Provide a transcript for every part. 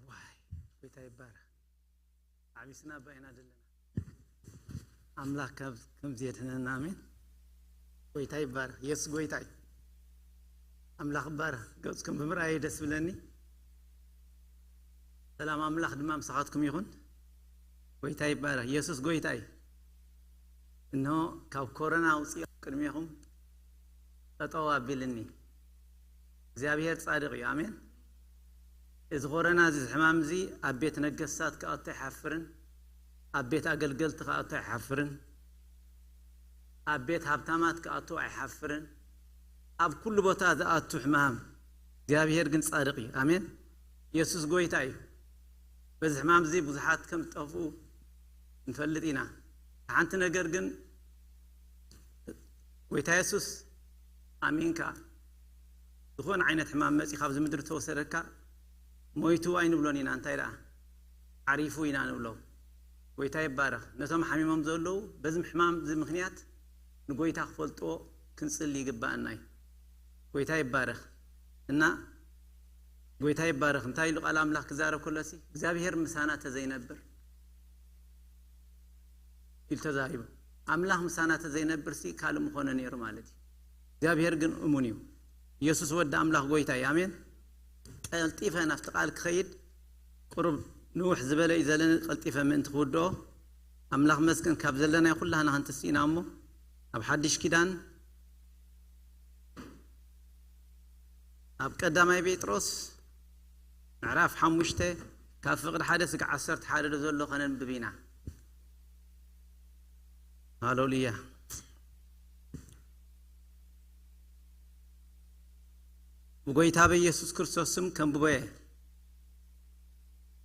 ዋይ፣ ጎይታ ይባረክ። ዓቢስና እባ ኢና ዘለና። ኣምላኽ ካብ ከምዚ የድሕነና። ኣሜን። ጎይታ ይባረክ። የሱስ ጎይታ እዩ። ኣምላኽ ይባረክ። ገጽኩም ብምርኣይ ደስ ብለኒ። ሰላም ኣምላኽ ድማ ምሳኻትኩም ይኹን። ጎይታ ይባረክ። የሱስ ጎይታ እዩ። እንሆ ካብ ኮረና ኣውፅኦ ቅድሜኹም ጠጠው ኣቢልኒ። እግዚኣብሔር ጻድቕ እዩ። ኣሜን። እዚ ኮረና እዚ ሕማም እዚ ኣብ ቤት ነገስታት ክኣቱ ኣይሓፍርን፣ ኣብ ቤት ኣገልገልቲ ክኣቱ ኣይሓፍርን፣ ኣብ ቤት ሃብታማት ክኣቱ ኣይሓፍርን። ኣብ ኩሉ ቦታ ዝኣቱ ሕማም እግዚኣብሔር ግን ጻድቕ እዩ። ኣሜን። የሱስ ጎይታ እዩ። በዚ ሕማም እዚ ብዙሓት ከም ዝጠፍኡ ንፈልጥ ኢና። ሓንቲ ነገር ግን ጎይታ የሱስ ኣሚንካ ዝኾነ ዓይነት ሕማም መፂ ካብዚ ምድሪ ተወሰደካ ሞይቱ ኣይንብሎን ኢና። እንታይ ደኣ ዓሪፉ ኢና ንብሎ። ጎይታ ይባረኽ። ነቶም ሓሚሞም ዘለዉ በዚ ሕማም እዚ ምኽንያት ንጎይታ ክፈልጥዎ ክንጽሊ ይግባኣና እዩ። ጎይታ ይባረኽ። እና ጎይታ ይባረኽ። እንታይ ኢሉ ቃል ኣምላኽ ክዛረብ ከሎሲ እግዚኣብሔር ምሳና ተዘይነብር ኢሉ ተዛሪቡ። ኣምላኽ ምሳና ተዘይነብርሲ ካልእ ምኾነ ነይሩ ማለት እዩ። እግዚኣብሔር ግን እሙን እዩ። ኢየሱስ ወዲ ኣምላኽ ጎይታ እዩ። ኣሜን። ቀልጢፈ ናብቲ ቃል ክኸይድ ቁሩብ ንውሕ ዝበለ እዩ ዘለኒ። ቀልጢፈ ምእንቲ ክውድኦ ኣምላኽ መስገን ካብ ዘለናይ ኩላህና ክንትስኢና እሞ ኣብ ሓድሽ ኪዳን ኣብ ቀዳማይ ጴጥሮስ ምዕራፍ ሓሙሽተ ካብ ፍቕዲ ሓደ ስጋዕ ዓሰርተ ሓደ ዶ ዘሎ ከነንብብ ኢና። ሃሌሉያ። ብጎይታ በኢየሱስ ክርስቶስ ስም ከንብቦ እየ።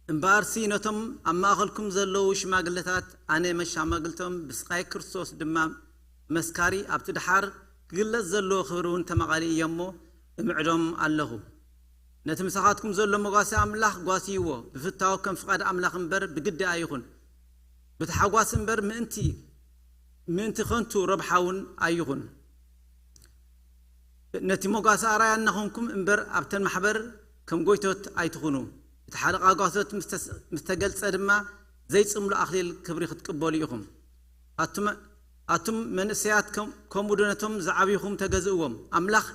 እምበኣርሲ ነቶም ኣብ ማእኸልኩም ዘለዉ ሽማግለታት ኣነ መሻማግልቶም ብስቓይ ክርስቶስ ድማ መስካሪ ኣብቲ ደሓር ክግለጽ ዘለዎ ክብሪ እውን ተማቓሊ እየ እሞ እምዕዶም ኣለኹ። ነቲ ምሳኻትኩም ዘሎ መጓሲ ኣምላኽ ጓስይዎ፣ ብፍታው ከም ፍቓድ ኣምላኽ እምበር ብግዲ ኣይኹን፣ ብታሕጓስ እምበር ምእንቲ ምእንቲ ኸንቱ ረብሓ እውን ኣይኹን። ነቲ ሞጋሲ ኣርኣያ እናኾንኩም እምበር ኣብተን ማሕበር ከም ጎይቶት ኣይትኹኑ። እቲ ሓለቓ ጓሶት ምስ ተስ- ምስ ተገልጸ ድማ ዘይጽምሉ ኣኽሊል ክብሪ ክትቅበሉ ኢኹም። ኣቱም ኣቱም መንእሰያት ከም- ከምኡ ዶ ነቶም ዝዓብይኹም ተገዝእዎም። ኣምላኽ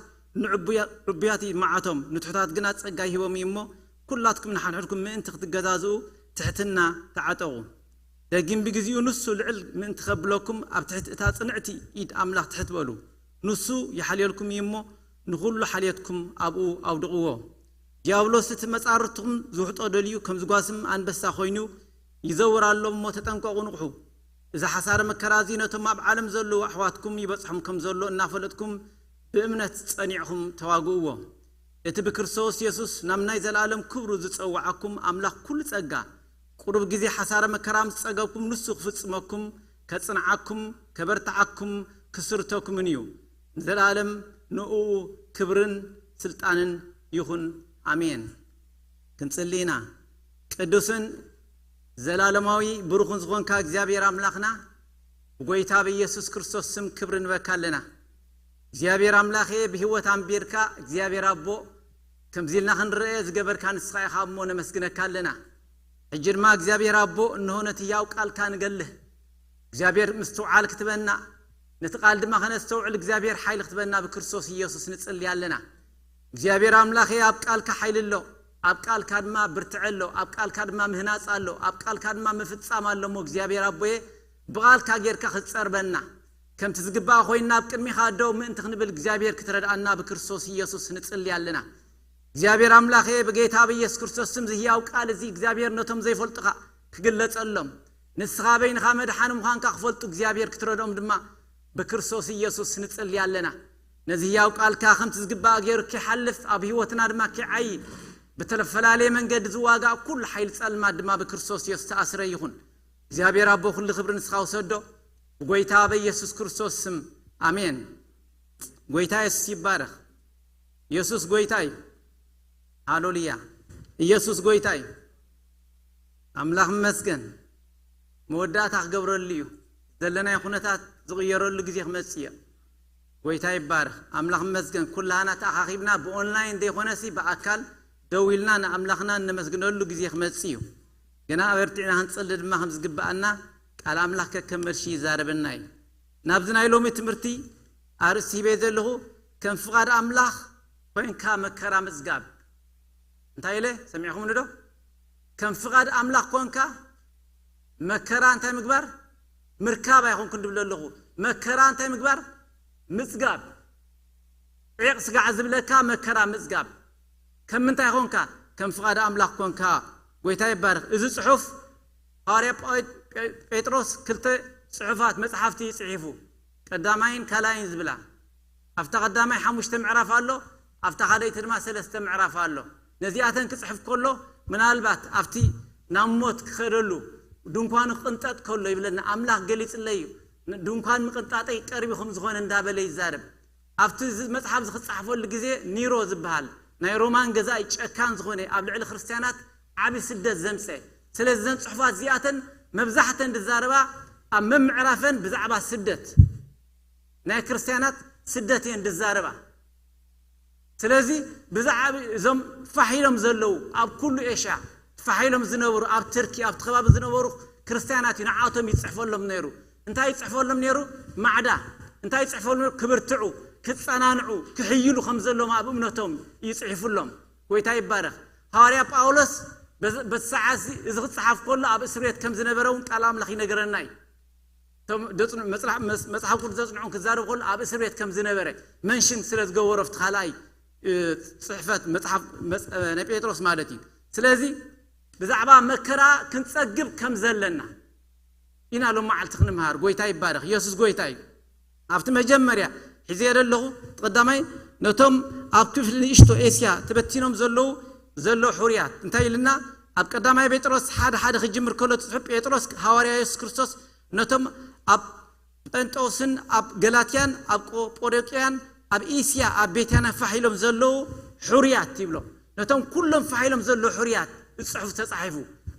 ንዕቡያ- ዕቡያት ይመዓቶም ንትሑታት ግና ጸጋ ይህቦም እዩ እሞ ኩላትኩም ንሓድሕድኩም ምእንቲ ክትገዛዝኡ ትሕትና ተዓጠቑ። ደጊም ብግዚኡ ንሱ ልዕል ምእንቲ ከብለኩም ኣብ ትሕቲ እታ ጽንዕቲ ኢድ ኣምላኽ ትሕት በሉ። ንሱ ይሓልየልኩም እዩ እሞ ንኹሉ ሓልየትኩም ኣብኡ ኣውድቕዎ። ዲያብሎስ እቲ መጻርርትኹም ዝውሕጦ ደልዩ ከም ዝጓስም ኣንበሳ ኮይኑ ይዘውር ኣሎ እሞ ተጠንቀቑ ንቕሑ። እዚ ሓሳረ መከራ እዚ ነቶም ኣብ ዓለም ዘለዉ ኣሕዋትኩም ይበጽሖም ከም ዘሎ እናፈለጥኩም ብእምነት ጸኒዕኹም ተዋግእዎ። እቲ ብክርስቶስ የሱስ ናብ ናይ ዘለኣለም ክብሩ ዝጸውዓኩም ኣምላኽ ኩሉ ጸጋ ቁሩብ ግዜ ሓሳረ መከራ ምስ ጸገብኩም ንሱ ክፍጽመኩም ከጽንዓኩም ከበርትዓኩም ክስርተኩምን እዩ። ንዘለኣለም ንእኡ ክብርን ስልጣንን ይኹን። ኣሜን። ክንጽሊ ኢና። ቅዱስን ዘላለማዊ ብሩኽን ዝኾንካ እግዚኣብሔር ኣምላኽና ብጎይታ ብኢየሱስ ክርስቶስ ስም ክብሪ ንበካ ኣለና። እግዚኣብሔር ኣምላኸ ብህይወት ኣንቢርካ እግዚኣብሔር ኣቦ ከምዚ ኢልና ክንረአ ዝገበርካ ንስኻ ኢኻ እሞ ነመስግነካ ኣለና። ሕጂ ድማ እግዚኣብሔር ኣቦ እንሆ ነቲ ህያው ቃልካ ንገልህ። እግዚኣብሔር ምስትውዓል ክትበና ነቲ ቃል ድማ ከነስተውዕል እግዚኣብሔር ሓይሊ ክትበና ብክርስቶስ ኢየሱስ ንጽሊ ኣለና። እግዚኣብሔር ኣምላኸ ኣብ ቃልካ ሓይሊ ኣሎ፣ ኣብ ቃልካ ድማ ብርትዐ ኣሎ፣ ኣብ ቃልካ ድማ ምህናጽ ኣሎ፣ ኣብ ቃልካ ድማ ምፍጻም ኣሎ እሞ እግዚኣብሔር ኣቦየ ብቓልካ ጌርካ ክትጸርበና ከምቲ ዝግባእ ኮይና ኣብ ቅድሚኻ ደው ምእንቲ ክንብል እግዚኣብሔር ክትረድኣና ብክርስቶስ ኢየሱስ ንጽሊ ኣለና። እግዚኣብሔር ኣምላኸ ብጌታ ብኢየሱስ ክርስቶስ ስም ዝህያው ቃል እዚ እግዚኣብሔር ነቶም ዘይፈልጡኻ ክግለጸሎም ንስኻ በይንኻ መድሓኒ ምዃንካ ክፈልጡ እግዚኣብሔር ክትረድኦም ድማ ብክርስቶስ ኢየሱስ ንጽሊ ኣለና። ነዚ ህያው ቃልካ ከምቲ ዝግባእ ገይሩ ኪሓልፍ ኣብ ህይወትና ድማ ኪዓይ ብተፈላለየ መንገዲ ዝዋጋእ ኩሉ ሓይሊ ጸልማት ድማ ብክርስቶስ ኢየሱስ ተኣስረ ይኹን። እግዚኣብሔር ኣቦ ኩሉ ክብሪ ንስኻ ውሰዶ ብጎይታ በኢየሱስ ክርስቶስ ስም ኣሜን። ጎይታ የሱስ ይባረኽ። የሱስ ጎይታ እዩ። ሃሌሉያ። ኢየሱስ ጎይታ እዩ። ኣምላኽ ይመስገን። መወዳእታ ክገብረሉ እዩ። ዘለናዮ ኩነታት ዝቕየረሉ ግዜ ክመጽእ እዩ። ጎይታ ይባረኽ። ኣምላኽ ይመስገን። ኩላህና ተኣኻኺብና ብኦንላይን ዘይኮነሲ ብኣካል ደው ኢልና ንኣምላኽና እነመስግነሉ ግዜ ክመጽእ እዩ። ገና ኣበርቲዕና ክንጽሊ ድማ ከም ዝግብኣና ቃል ኣምላኽ ከከም መልሲ ይዛረበና እዩ። ናብዚ ናይ ሎሚ ትምህርቲ ኣርእስቲ ሂበ ዘለኹ፣ ከም ፍቓድ ኣምላኽ ኮይንካ መከራ ምጽጋብ። እንታይ ኢለ? ሰሚዕኹምኒ ዶ? ከም ፍቓድ ኣምላኽ ኮንካ መከራ እንታይ ምግባር? ምርካብ ኣይኮንኩን ድብል ኣለኹ። መከራ እንታይ ምግባር? ምጽጋብ። ዒቕ ስጋዕ ዝብለካ መከራ ምጽጋብ። ከም ምንታይ ኮንካ? ከም ፍቓድ ኣምላኽ ኮንካ። ጎይታ ይባረኽ። እዚ ጽሑፍ ሃዋርያ ጳ-፣ ጴ-፣ ጴጥሮስ ክልተ ጽሑፋት መጽሓፍቲ እዩ ጽሒፉ። ቀዳማይን ካልኣይን ዝብላ። ኣብታ ቀዳማይ ሓሙሽተ ምዕራፍ ኣሎ፣ ኣብታ ካልኣይቲ ድማ ሰለስተ ምዕራፍ ኣሎ። ነዚኣተን ክጽሕፍ ከሎ ምናልባት ኣብቲ ናብ ሞት ክኸደሉ ድንኳኑ ክቕንጠጥ ከሎ ይብለና፣ ኣምላኽ ገሊጽለይ እዩ። ድንኳን ምቕንጣጠይ ቀሪቡ ከም ዝኾነ እንዳበለ ይዛረብ። ኣብቲ እዚ መጽሓፍ እዚ ክጻሕፈሉ ግዜ ኒሮ ዝበሃል ናይ ሮማን ገዛኢ ጨካን ዝኾነ ኣብ ልዕሊ ክርስትያናት ዓቢ ስደት ዘምጸ። ስለዚ እዘን ጽሑፋት እዚኣተን መብዛሕተን ዝዛረባ ኣብ መምዕራፈን ብዛዕባ ስደት ናይ ክርስትያናት ስደት እየን ዝዛረባ። ስለዚ ብዛዕባ እዞም ፋሕ ኢሎም ዘለዉ ኣብ ኩሉ ኤሽያ ፋሕ ኢሎም ዝነበሩ ኣብ ትርኪ ኣብቲ ከባቢ ዝነበሩ ክርስትያናት እዩ ንዓቶም ይጽሕፈሎም ነይሩ። እንታይ ይጽሕፈሎም ነይሩ? ማዕዳ። እንታይ ይጽሕፈሎም ነይሩ? ክብርትዑ፣ ክጸናንዑ፣ ክሕይሉ ከም ዘለዎም ኣብ እምነቶም እዩ ጽሒፉሎም። ጎይታ ይባረኽ። ሃዋርያ ጳውሎስ በዚ በቲ ሰዓት እዚ እዚ ክጸሓፍ ከሎ ኣብ እስር ቤት ከም ዝነበረ እውን ቃል ኣምላኽ ይነገረና እዩ። እቶም ዘጽንዑ-፣ መጽራ-፣ መጽ-፣ መጽሓፍ ቅዱስ ዘጽንዑን ክዛረብ ከሎ ኣብ እስር ቤት ከም ዝነበረ መንሽን ስለ ዝገበሮ ኣብቲ ካልኣይ፣ እ፣ ጽሕፈት መጽሓፍ መጽ-፣ እ፣ ናይ ጴጥሮስ ማለት እዩ። ስለዚ ብዛዕባ መከራ ክንጸግብ ከም ዘለና ኢና ሎም መዓልቲ ክንምሃር። ጎይታ ይባረኽ። ኢየሱስ ጎይታ እዩ። ኣብቲ መጀመርያ ሒዘ ዘለኹ እቲ ቀዳማይ ነቶም ኣብ ክፍሊ ንእሽቶ ኤስያ ተበቲኖም ዘለዉ ዘሎ ሕሩያት እንታይ ኢልና? ኣብ ቀዳማይ ጴጥሮስ ሓደ ሓደ ክጅምር ከሎ እቲ ጽሑፍ ጴጥሮስ ሃዋርያ ኢየሱስ ክርስቶስ ነቶም ኣብ ጴንጦስን ኣብ ገላትያን ኣብ ቆ-፣ ጶዶቅያን ኣብ እስያ ኣብ ቤትያን ፋሕ ኢሎም ዘለዉ ሕሩያት ይብሎም። ነቶም ኩሎም ፋሕ ኢሎም ዘለዉ ሕሩያት እቲ ጽሑፍ ተጻሒፉ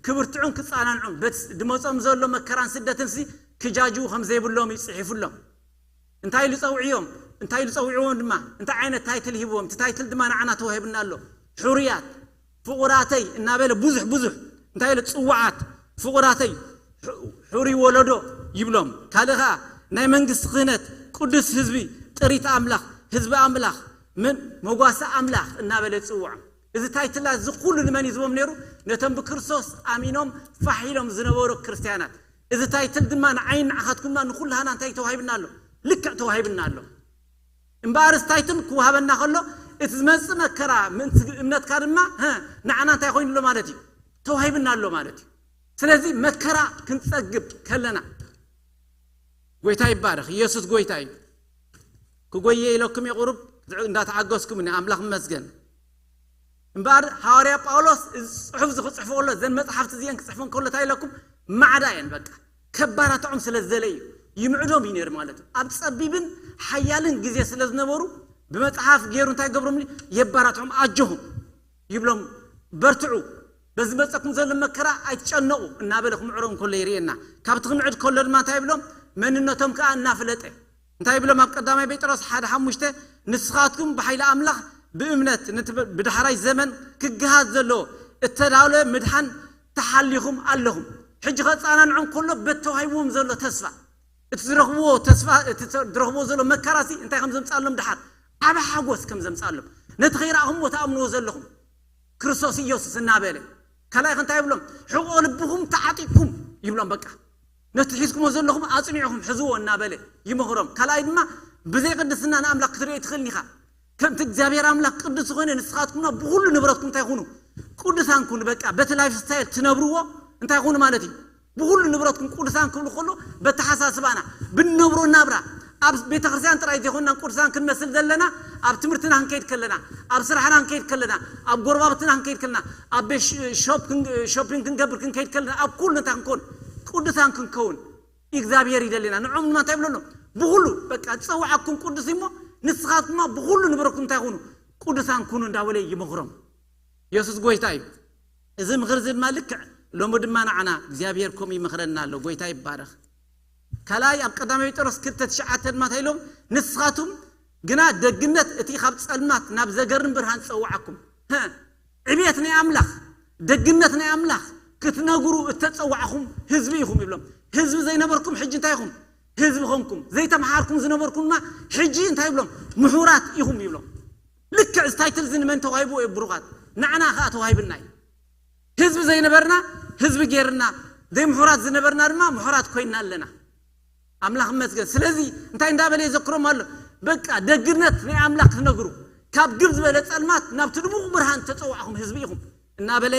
ክብርትዑን ክጻናንዑን በቲ ድመጾም ዘሎ መከራን ስደትን ሲ ክጃጅዉ ከም ዘይብሎም እዩ ጽሒፉሎም። እንታይ ኢሉ ጸውዕዮም? እንታይ ኢሉ ጸውዕዎም ድማ? እንታይ ዓይነት ታይትል ሂብዎም? እቲ ታይትል ድማ ንዓና ተዋሂብና ኣሎ። ሕሩያት፣ ፍቑራተይ እናበለ ብዙሕ ብዙሕ እንታይ ኢሉ ጽዋዓት፣ ፍቑራተይ፣ ሑ-፣ ሕሩይ ወለዶ ይብሎም። ካልእ ኸኣ ናይ መንግስቲ ክህነት፣ ቅዱስ ህዝቢ፣ ጥሪት ኣምላኽ፣ ህዝቢ ኣምላኽ፣ ምን መጓሰ ኣምላኽ እናበለ ጽውዖም። እዚ ታይትላት እዚ ኩሉ ንመን እዩ ዝቦም ነይሩ? ነቶም ብክርስቶስ ኣሚኖም ፋሕ ኢሎም ዝነበሩ ክርስትያናት። እዚ ታይትል ድማ ንዓይን ንዓኻትኩም ድማ ንኹላህና እንታይ ተዋሂብና ኣሎ? ልክዕ ተዋሂብና ኣሎ። እምበኣር እዚ ታይትል ክወሃበና ከሎ እቲ ዝመጽእ መከራ ምእንቲ እምነትካ ድማ፣ ሀ፣ ንዓና እንታይ ኮይኑ ኣሎ ማለት እዩ? ተዋሂብና ኣሎ ማለት እዩ። ስለዚ መከራ ክንጸግብ ከለና፣ ጎይታ ይባረኽ፣ ኢየሱስ ጎይታ እዩ። ክጎየ ኢለኩም እየ ቁሩብ እንዳተዓገስኩም እኒ ኣምላኽ ይመስገን። እምበኣር ሃዋርያ ጳውሎስ እዚ ጽሑፍ እዚ ክጽሕፎ ከሎ፣ እዘን መጽሓፍቲ እዚአን ክጽሕፈን ከሎ እንታይ ኢለኩም? ማዕዳ እየን በቃ። ከባራትዖም ስለ ዝደለ እዩ። ይምዕዶም እዩ ነይሩ ማለት እዩ። ኣብ ጸቢብን ሓያልን ግዜ ስለ ዝነበሩ ብመጽሓፍ ገይሩ እንታይ ገብሮም? የባራትዖም፣ ኣጆኹም ይብሎም፣ በርትዑ፣ በዚ መጸኩም ዘሎ መከራ ኣይትጨነቑ እናበለ ክምዕሮም ከሎ ይርእየና። ካብቲ ክምዕድ ከሎ ድማ እንታይ ይብሎም? መንነቶም ከኣ እናፍለጠ እንታይ ይብሎም? ኣብ ቀዳማይ ጴጥሮስ ሓደ ሓሙሽተ፣ ንስኻትኩም ብሓይሊ ኣምላኽ ብእምነት ነቲ ብ-፣ ብዳሕራይ ዘመን ክገሃድ ዘለዎ እተዳለወ ምድሓን ተሓሊኹም ኣለኹም። ሕጂ ከጸናንዖም ከሎ በቲ ተዋሂብዎም ዘሎ ተስፋ፣ እቲ ዝረኽብዎ ተስፋ፣ እቲ ተ-፣ ዝረኽብዎ ዘሎ መከራሲ እንታይ ከም ዘምጻሎም ደሓር፣ ዓቢ ሓጎስ ከም ዘምጻሎም፣ ነቲ ከይረኣኹምዎ ትኣምንዎ ዘለኹም ክርስቶስ ኢየሱስ እናበለ፣ ካልኣይ ከ እንታይ ይብሎም? ሕቆ ልብኹም ተዓጢቕኩም ይብሎም። በቃ ነቲ ሒዝኩሞ ዘለኹም ኣጽኒዕኹም ሕዝዎ እናበለ ይመኽሮም። ካልኣይ ድማ ብዘይ ቅድስና ንኣምላኽ ክትርኢ ትኽእል ኢኻ። ከምቲ እግዚኣብሔር ኣምላኽ ቅዱስ ዝኾነ ንስኻትኩም ብኹሉ ንብረትኩም እንታይ ኩኑ? ቅዱሳን ኩኑ። በቃ በቲ ላይፍ ስታይል ትነብርዎ እንታይ ኩኑ ማለት እዩ? ብኹሉ ንብረትኩም ቅዱሳን ክብሉ ከሎ በተሓሳስባና ብንነብሮ ናብራ ኣብ ቤተ ክርስቲያን ጥራይ ዘይኮንና ቅዱሳን ክንመስል ዘለና፣ ኣብ ትምህርትና ክንከይድ ከለና፣ ኣብ ስራሕና ክንከይድ ከለና፣ ኣብ ጎረባብትና ክንከይድ ከለና፣ ኣብ ቤት ሽ-፣ ሾፕ ክን-፣ ሾፒንግ ክንገብር ክንከይድ ከለና፣ ኣብ ኩሉ እንታይ ክንከውን? ቅዱሳን ክንከውን እግዚኣብሔር ይደልና። ንዖም ድማ እንታይ ይብለሎም? ብኹሉ በቃ ዝጸውዓኩም ቅዱስ እሞ ንስኻትኩማ ብኹሉ ንብረትኩም እንታይ ኩኑ? ቅዱሳን ኩኑ እንዳበለ ይመኽሮም። ኢየሱስ ጎይታ እዩ። እዚ ምኽሪ እዚ ድማ ልክዕ ሎሚ ድማ ንዓና እግዚኣብሔር ከምኡ ይመኽረና ኣሎ። ጎይታ ይባረኽ። ካልኣይ ኣብ ቀዳማይ ጴጥሮስ ክልተ ትሽዓተ ድማ እንታይ ኢሎም? ንስኻትኩም ግና ደግነት እቲ ካብ ጸልማት ናብ ዘገርም ብርሃን ዝጸውዓኩም። ሀ፣ ዕብየት ናይ ኣምላኽ፣ ደግነት ናይ ኣምላኽ ክትነግሩ እተጸዋዕኹም ህዝቢ ኢኹም ይብሎም። ህዝቢ ዘይነበርኩም ሕጂ እንታይ ኢኹም? ህዝቢ ኾንኩም። ዘይተምሃርኩም ዝነበርኩም ድማ ሕጂ እንታይ ይብሎም? ምሁራት ኢኹም ይብሎም። ልክዕ እዚ ታይትል እዚ ንመን ተዋሂብዎ እዩ? ብሩኻት፣ ንዓና ኸኣ ተዋሂብና እዩ። ህዝቢ ዘይነበርና ህዝቢ ጌርና፣ ዘይምሑራት ዝነበርና ድማ ምሑራት ኮይና ኣለና። ኣምላኽ ይመስገን። ስለዚ እንታይ እንዳበለ የዘክሮም ኣሎ? በቃ ደግነት ናይ ኣምላኽ ክትነግሩ፣ ካብ ግብ ዝበለ ጸልማት ናብቲ ድሙቕ ብርሃን ተጸዋዕኹም ህዝቢ ኢኹም እናበለ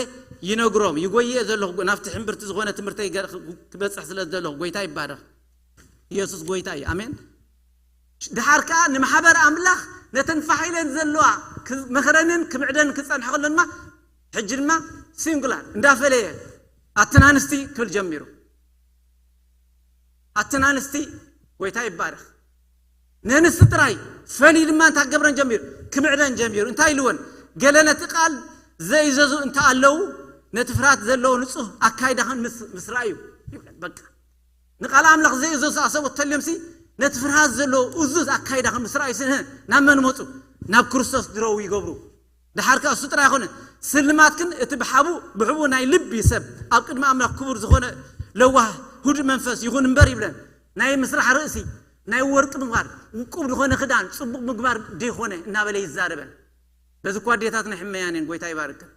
ይነግሮም። ይጎይየ ዘለኹ ጎ-፣ ናብቲ ሕምብርቲ ዝኾነ ትምህርተይ ገ-፣ ክበጽሕ ስለ ዘለኹ ጎይታ ይባረኽ። ኢየሱስ ጎይታ እዩ። ኣሜን። ድሓር ከኣ ንማሕበር ኣምላኽ ነተን ፋሕ ኢለን ዘለዋ ክ-፣ መኽረንን ክምዕደን ክጸንሐ ከሎ ድማ ሕጂ ድማ ሲንጉላር እንዳፈለየ ኣተናንስቲ ክብል ጀሚሩ። ኣተናንስቲ ጎይታ ይባረኽ። ነንስቲ ጥራይ ፈልዩ ድማ እንታይ ክገብረን ጀሚሩ? ክምዕደን ጀሚሩ። እንታይ ኢልወን? ገለ ነቲ ቃል ዘይእዘዙ እንተ ኣለዉ፣ ነቲ ፍርሃት ዘለዎ ንጹህ ኣካይዳኽን ምስ፣ ምስ ረኣዩ ይብለን። በቃ ንቃል ኣምላኽ ዘይእዘዙ ሰባት ተልዮምሲ፣ ነቲ ፍርሃት ዘለዎ እዙዝ ኣካይዳኽን ምስ ረኣዩ ስንህ ናብ መን መጹ? ናብ ክርስቶስ ድረው ይገብሩ። ድሓር ከኣ እሱ ጥራይ ኣይኮነ፣ ስልማት ግን እቲ ብሓቡ፣ ብሕቡ ናይ ልቢ ሰብ ኣብ ቅድሚ ኣምላኽ ክቡር ዝኾነ ለዋህ ህዱእ መንፈስ ይኹን እምበር ይብለን። ናይ ምስራሕ ርእሲ፣ ናይ ወርቂ ምግባር፣ ውቁብ ዝኾነ ክዳን፣ ጽቡቕ ምግባር ደይኮነ እናበለ ይዛረበን። በዚ እኳ ኣዴታትና ይሕመያን እየን፣ ጎይታ ይባርክን።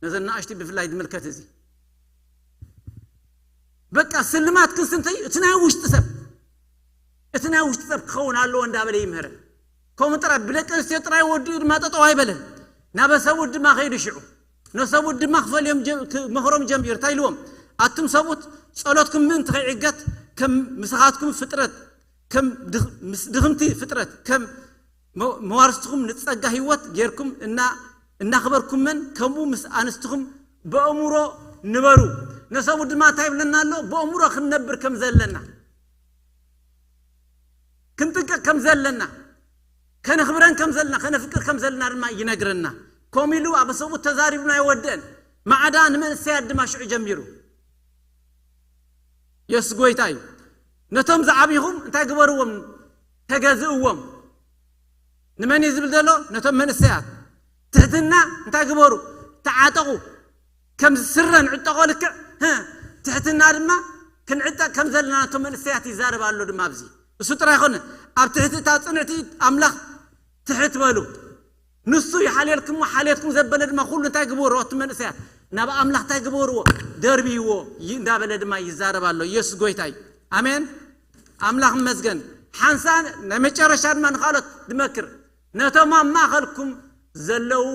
ነዘን ንኣሽቱ ብፍላይ ዝምልከት እዚ። በቃ ስልማት ክንስንተይ እቲ ናይ ውሽጢ ሰብ፣ እቲ ናይ ውሽጢ ሰብ ክኸውን ኣለዎ እንዳበለ ይምህረን። ከምኡ ጥራይ ብደቂ ኣንስትዮ ጥራይ ወዲኡ ድማ ጠጠው ኣይበለን። ናብ ሰብኡት ድማ ከይዱ ሽዑ ነሰብኡት ድማ ክፈልዮም ጀ-፣ ክመኽሮም ጀሚሩ። እንታይ ኢልዎም? ኣቱም ሰብኡት፣ ጸሎትኩም ምእንቲ ከይዕገት፣ ከም ምሳኻትኩም ፍጥረት፣ ከም ድኽ-፣ ምስ ድኽምቲ ፍጥረት፣ ከም መ-፣ መዋርስትኹም ንጸጋ ህይወት ጌርኩም እና-፣ እናኽበርኩመን፣ ከምኡ ምስ ኣንስትኹም በእምሮ ንበሩ። ነሰብኡት ድማ እንታይ ይብለና ኣሎ? በእምሮ ክንነብር ከም ዘለና፣ ክንጥንቀቕ ከም ዘለና፣ ከነኽብረን ከም ዘለና፣ ከነፍቅር ከም ዘለና ድማ ይነግረና። ከምኡ ኢሉ ኣብ ሰብኡት ተዛሪቡ ኣይወደአን። ማዕዳ ንመንእሰያት ድማ ሽዑ ጀሚሩ። የሱስ ጎይታ እዩ። ነቶም ዝዓብኹም እንታይ ግበርዎም? ተገዝእዎም። ንመን እዩ ዝብል ዘሎ? ነቶም መንእሰያት። ትሕትና እንታይ ግበሩ? ተዓጠቑ። ከም ስረ ንዕጠቖ ልክዕ፣ ህ፣ ትሕትና ድማ ክንዕጠቕ ከም ዘለና ነቶም መንእሰያት ይዛረብ ኣሎ ድማ ኣብዚ። እሱ ጥራይ ኣይኮነ፣ ኣብ ትሕቲ እታ ጽንዕቲ ኣምላኽ ትሕት በሉ። ንሱ ይሓልየልኩም፣ ሓልየትኩም ዘበለ ድማ ኩሉ እንታይ ግበርዎ? እቲ መንእሰያት ናብ ኣምላኽ እንታይ ግበርዎ? ደርብይዎ ይ-፣ እንዳበለ ድማ ይዛረብ ኣሎ። ኢየሱስ ጎይታ እዩ። ኣሜን። ኣምላኽ ይመስገን። ሓንሳ ናይ መጨረሻ ድማ ንኻልኦት ድመክር፣ ነቶም ኣብ ማእኸልኩም ዘለዉ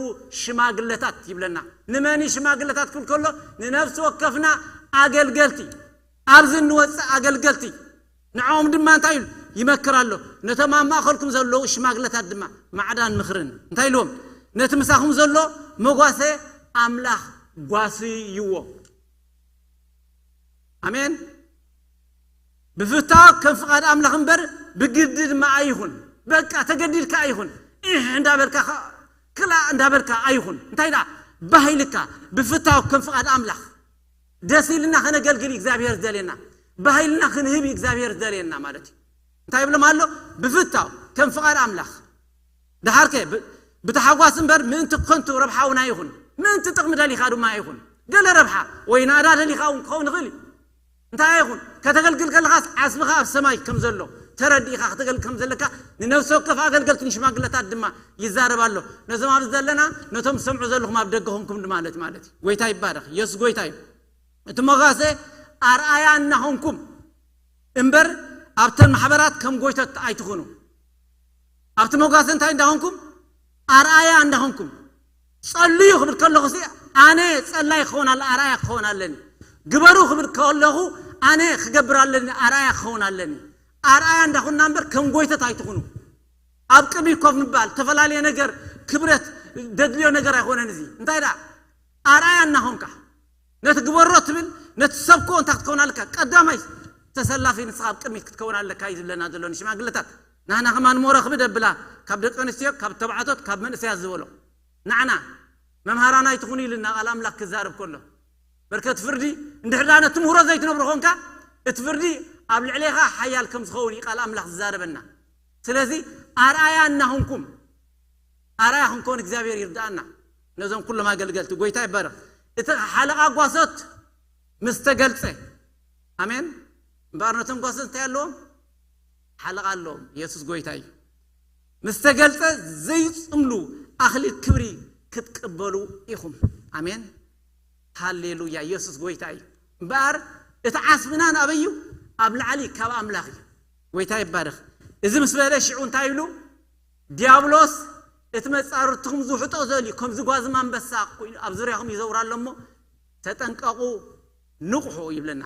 ሽማግለታት ይብለና። ንመን እዩ ሽማግለታት ክብል ከሎ? ንነፍሲ ወከፍና ኣገልገልቲ፣ ኣብዚ እንወፅእ ኣገልገልቲ። ንዕኦም ድማ እንታይ ኢሉ ይመክር ኣሎ? ነቶም ኣብ ማእኸልኩም ዘለዉ ሽማግለታት ድማ ማዕዳን ምኽርን እንታይ ኢልዎም? ነቲ ምሳኹም ዘሎ መጓሰ ኣምላኽ ጓስይዎ። ኣሜን። ብፍታው ከም ፍቓድ ኣምላኽ እምበር ብግዲ ድማ ኣይኹን። በቃ ተገዲድካ ኣይኹን። ኢሕ እንዳበልካ ኸ-፣ ክላእ እንዳበልካ ኣይኹን። እንታይ ደኣ? ባህ ኢልካ ብፍታው ከም ፍቓድ ኣምላኽ ደስ ኢልና ከነገልግል እዩ እግዚኣብሔር ዝደልየና። ባህ ኢልና ክንህብ እዩ እግዚኣብሔር ዝደልየና ማለት እዩ። እንታይ ይብሎም ኣሎ? ብፍታው ከም ፍቓድ ኣምላኽ። ደሓርከ ብ-፣ ብታሓጓስ እምበር ምእንቲ ከንቱ ረብሓ እውን ኣይኹን። ምእንቲ ጥቕሚ ደሊኻ ድማ ኣይኹን። ገለ ረብሓ ወይ ናእዳ ደሊኻ እውን ክኸውን ይኽእል እዩ። እንታይ ኣይኹን፣ ከተገልግል ከለኻስ ዓስብኻ ኣብ ሰማይ ከም ዘሎ ተረዲእኻ ከተገልግል ከም ዘለካ ንነፍሲ ወከፍ ኣገልገልቲ ንሽማግለታት ድማ ይዛረብ ኣሎ። ነዞም ኣብዚ ዘለና፣ ነቶም ዝሰምዑ ዘለኹም ኣብ ደገ ኾንኩም ማለት፣ ማለት እዩ። ጎይታ ይባረኽ። የሱስ ጎይታ እዩ። እቲ መጓሰ ኣርኣያ እናኾንኩም እምበር ኣብተን ማሕበራት ከም ጎይቶት ኣይትኹኑ። ኣብቲ መጓሰ እንታይ እንዳኾንኩም? ኣርኣያ እንዳኾንኩም። ጸልዩ ክብል ከለኹ ሲ ኣነ ጸላይ ክኸውን ኣለ-፣ ኣርኣያ ክኸውን ኣለኒ። ግበሩ ክብል ከለኹ ኣነ ክገብር ኣለኒ፣ ኣርኣያ ክኸውን ኣለኒ። ኣርኣያ እንዳኹንና እምበር ከም ጎይቶት ኣይትኹኑ። ኣብ ቅድሚ ኮፍ ምባል፣ ዝተፈላለየ ነገር፣ ክብረት ደድልዮ ነገር ኣይኮነን እዚ። እንታይ ደኣ? ኣርኣያ እናኾንካ ነቲ ግበሮ ትብል፣ ነቲ ሰብኮ እንታይ ክትከውን ኣለካ? ቀዳማይ ተሰላፊ ንስኻ ኣብ ቅድሚት ክትከውን ኣለካ እዩ ዝብለና ዘሎ ንሽማግለታት። ናህና ከማን ሞረኽቢ ደብላ፣ ካብ ደቂ ኣንስትዮ፣ ካብ ተባዕቶት፣ ካብ መንእሰያት ዝበሎ። ንዓና መምሃራን ኣይትኹኑ ኢልና ቃል ኣምላኽ ክዛረብ ከሎ። በርከ እቲ ፍርዲ እንድሕር ደኣ ነቲ ምህሮ ዘይትነብሮ ኾንካ፣ እቲ ፍርዲ ኣብ ልዕሌኻ ሓያል ከም ዝኸውን እዩ ቃል ኣምላኽ ዝዛረበና። ስለዚ ኣርኣያ እናኹንኩም፣ ኣርኣያ ክንከውን እግዚኣብሔር ይርድኣና። ነዞም ኩሎም ኣገልገልቲ ጎይታ ይባረኽ። እቲ ሓለቓ ጓሶት ምስ ተገልጸ፣ ኣሜን። እምበኣር ነቶም ጓሶት እንታይ ኣለዎም? ሓለቓ ኣለዎም። ኢየሱስ ጎይታ እዩ። ምስ ተገልጸ ዘይጽምሉ ኣኽሊል ክብሪ ክትቅበሉ ኢኹም። ኣሜን። ሃሌሉያ። ኢየሱስ ጎይታ እዩ። እምበኣር እቲ ዓስብና ናበይ እዩ? ኣብ ላዕሊ ካብ ኣምላኽ እዩ። ጎይታ ይባረኽ። እዚ ምስ በለ ሽዑ እንታይ ይብሉ? ዲያብሎስ እቲ መጻርትኹም ዝውሕጦ ዘልዩ ከምዚ ጓዝም ኣንበሳ ኮይኑ ኣብ ዙርያኹም ይዘውር ኣሎ እሞ ተጠንቀቑ፣ ንቕሑ ይብለና።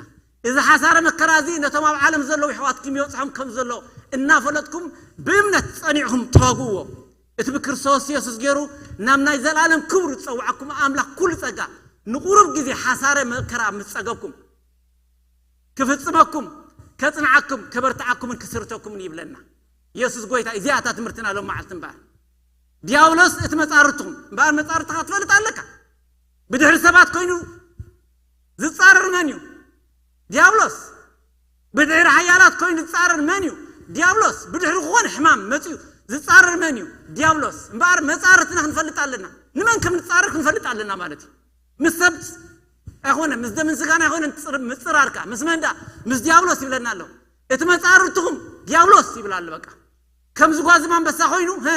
እዚ ሓሳረ መከራ እዚ ነቶም ኣብ ዓለም ዘለዉ ኣሕዋትኩም ይበጽሖም ከም ዘሎ እናፈለጥኩም ብእምነት ጸኒዕኹም ተዋግእዎ። እቲ ብክርስቶስ የሱስ ገይሩ ናብ ናይ ዘለኣለም ክብሩ ዝጸውዓኩም ኣምላኽ ኩሉ ጸጋ ንቁሩብ ግዜ ሓሳረ መከራ ምስ ጸገብኩም ክፍጽመኩም፣ ከጽንዓኩም፣ ከበርትዓኩምን ክስርተኩምን ይብለና። የሱስ ጎይታ። እዚኣ እታ ትምህርትና ሎም መዓልቲ እምበኣር። ዲያብሎስ እቲ መጻርትኹም እምበኣር መጻርትኻ ትፈልጥ ኣለካ። ብድሕሪ ሰባት ኮይኑ ዝጻረር መን እዩ? ዲያብሎስ። ብድሕሪ ሓያላት ኮይኑ ዝጻረር መን እዩ? ዲያብሎስ። ብድሕሪ ዝኾነ ሕማም መጺኡ ዝጻረር መን እዩ? ዲያብሎስ። እምበኣር መጻርትና ክንፈልጥ ኣለና። ንመን ከም ንጻረር ክንፈልጥ ኣለና ማለት እዩ። ምስ ሰብ ኣይኮነ፣ ምስ ደምን ስጋን ኣይኮነ ምጽር-፣ ምጽራርካ። ምስ መን ደኣ? ምስ ዲያብሎስ ይብለና ኣሎ። እቲ መጻርትኹም ዲያብሎስ ይብል ኣሎ። በቃ ከምዚ ጓዝም ኣንበሳ ኮይኑ፣ ሀ፣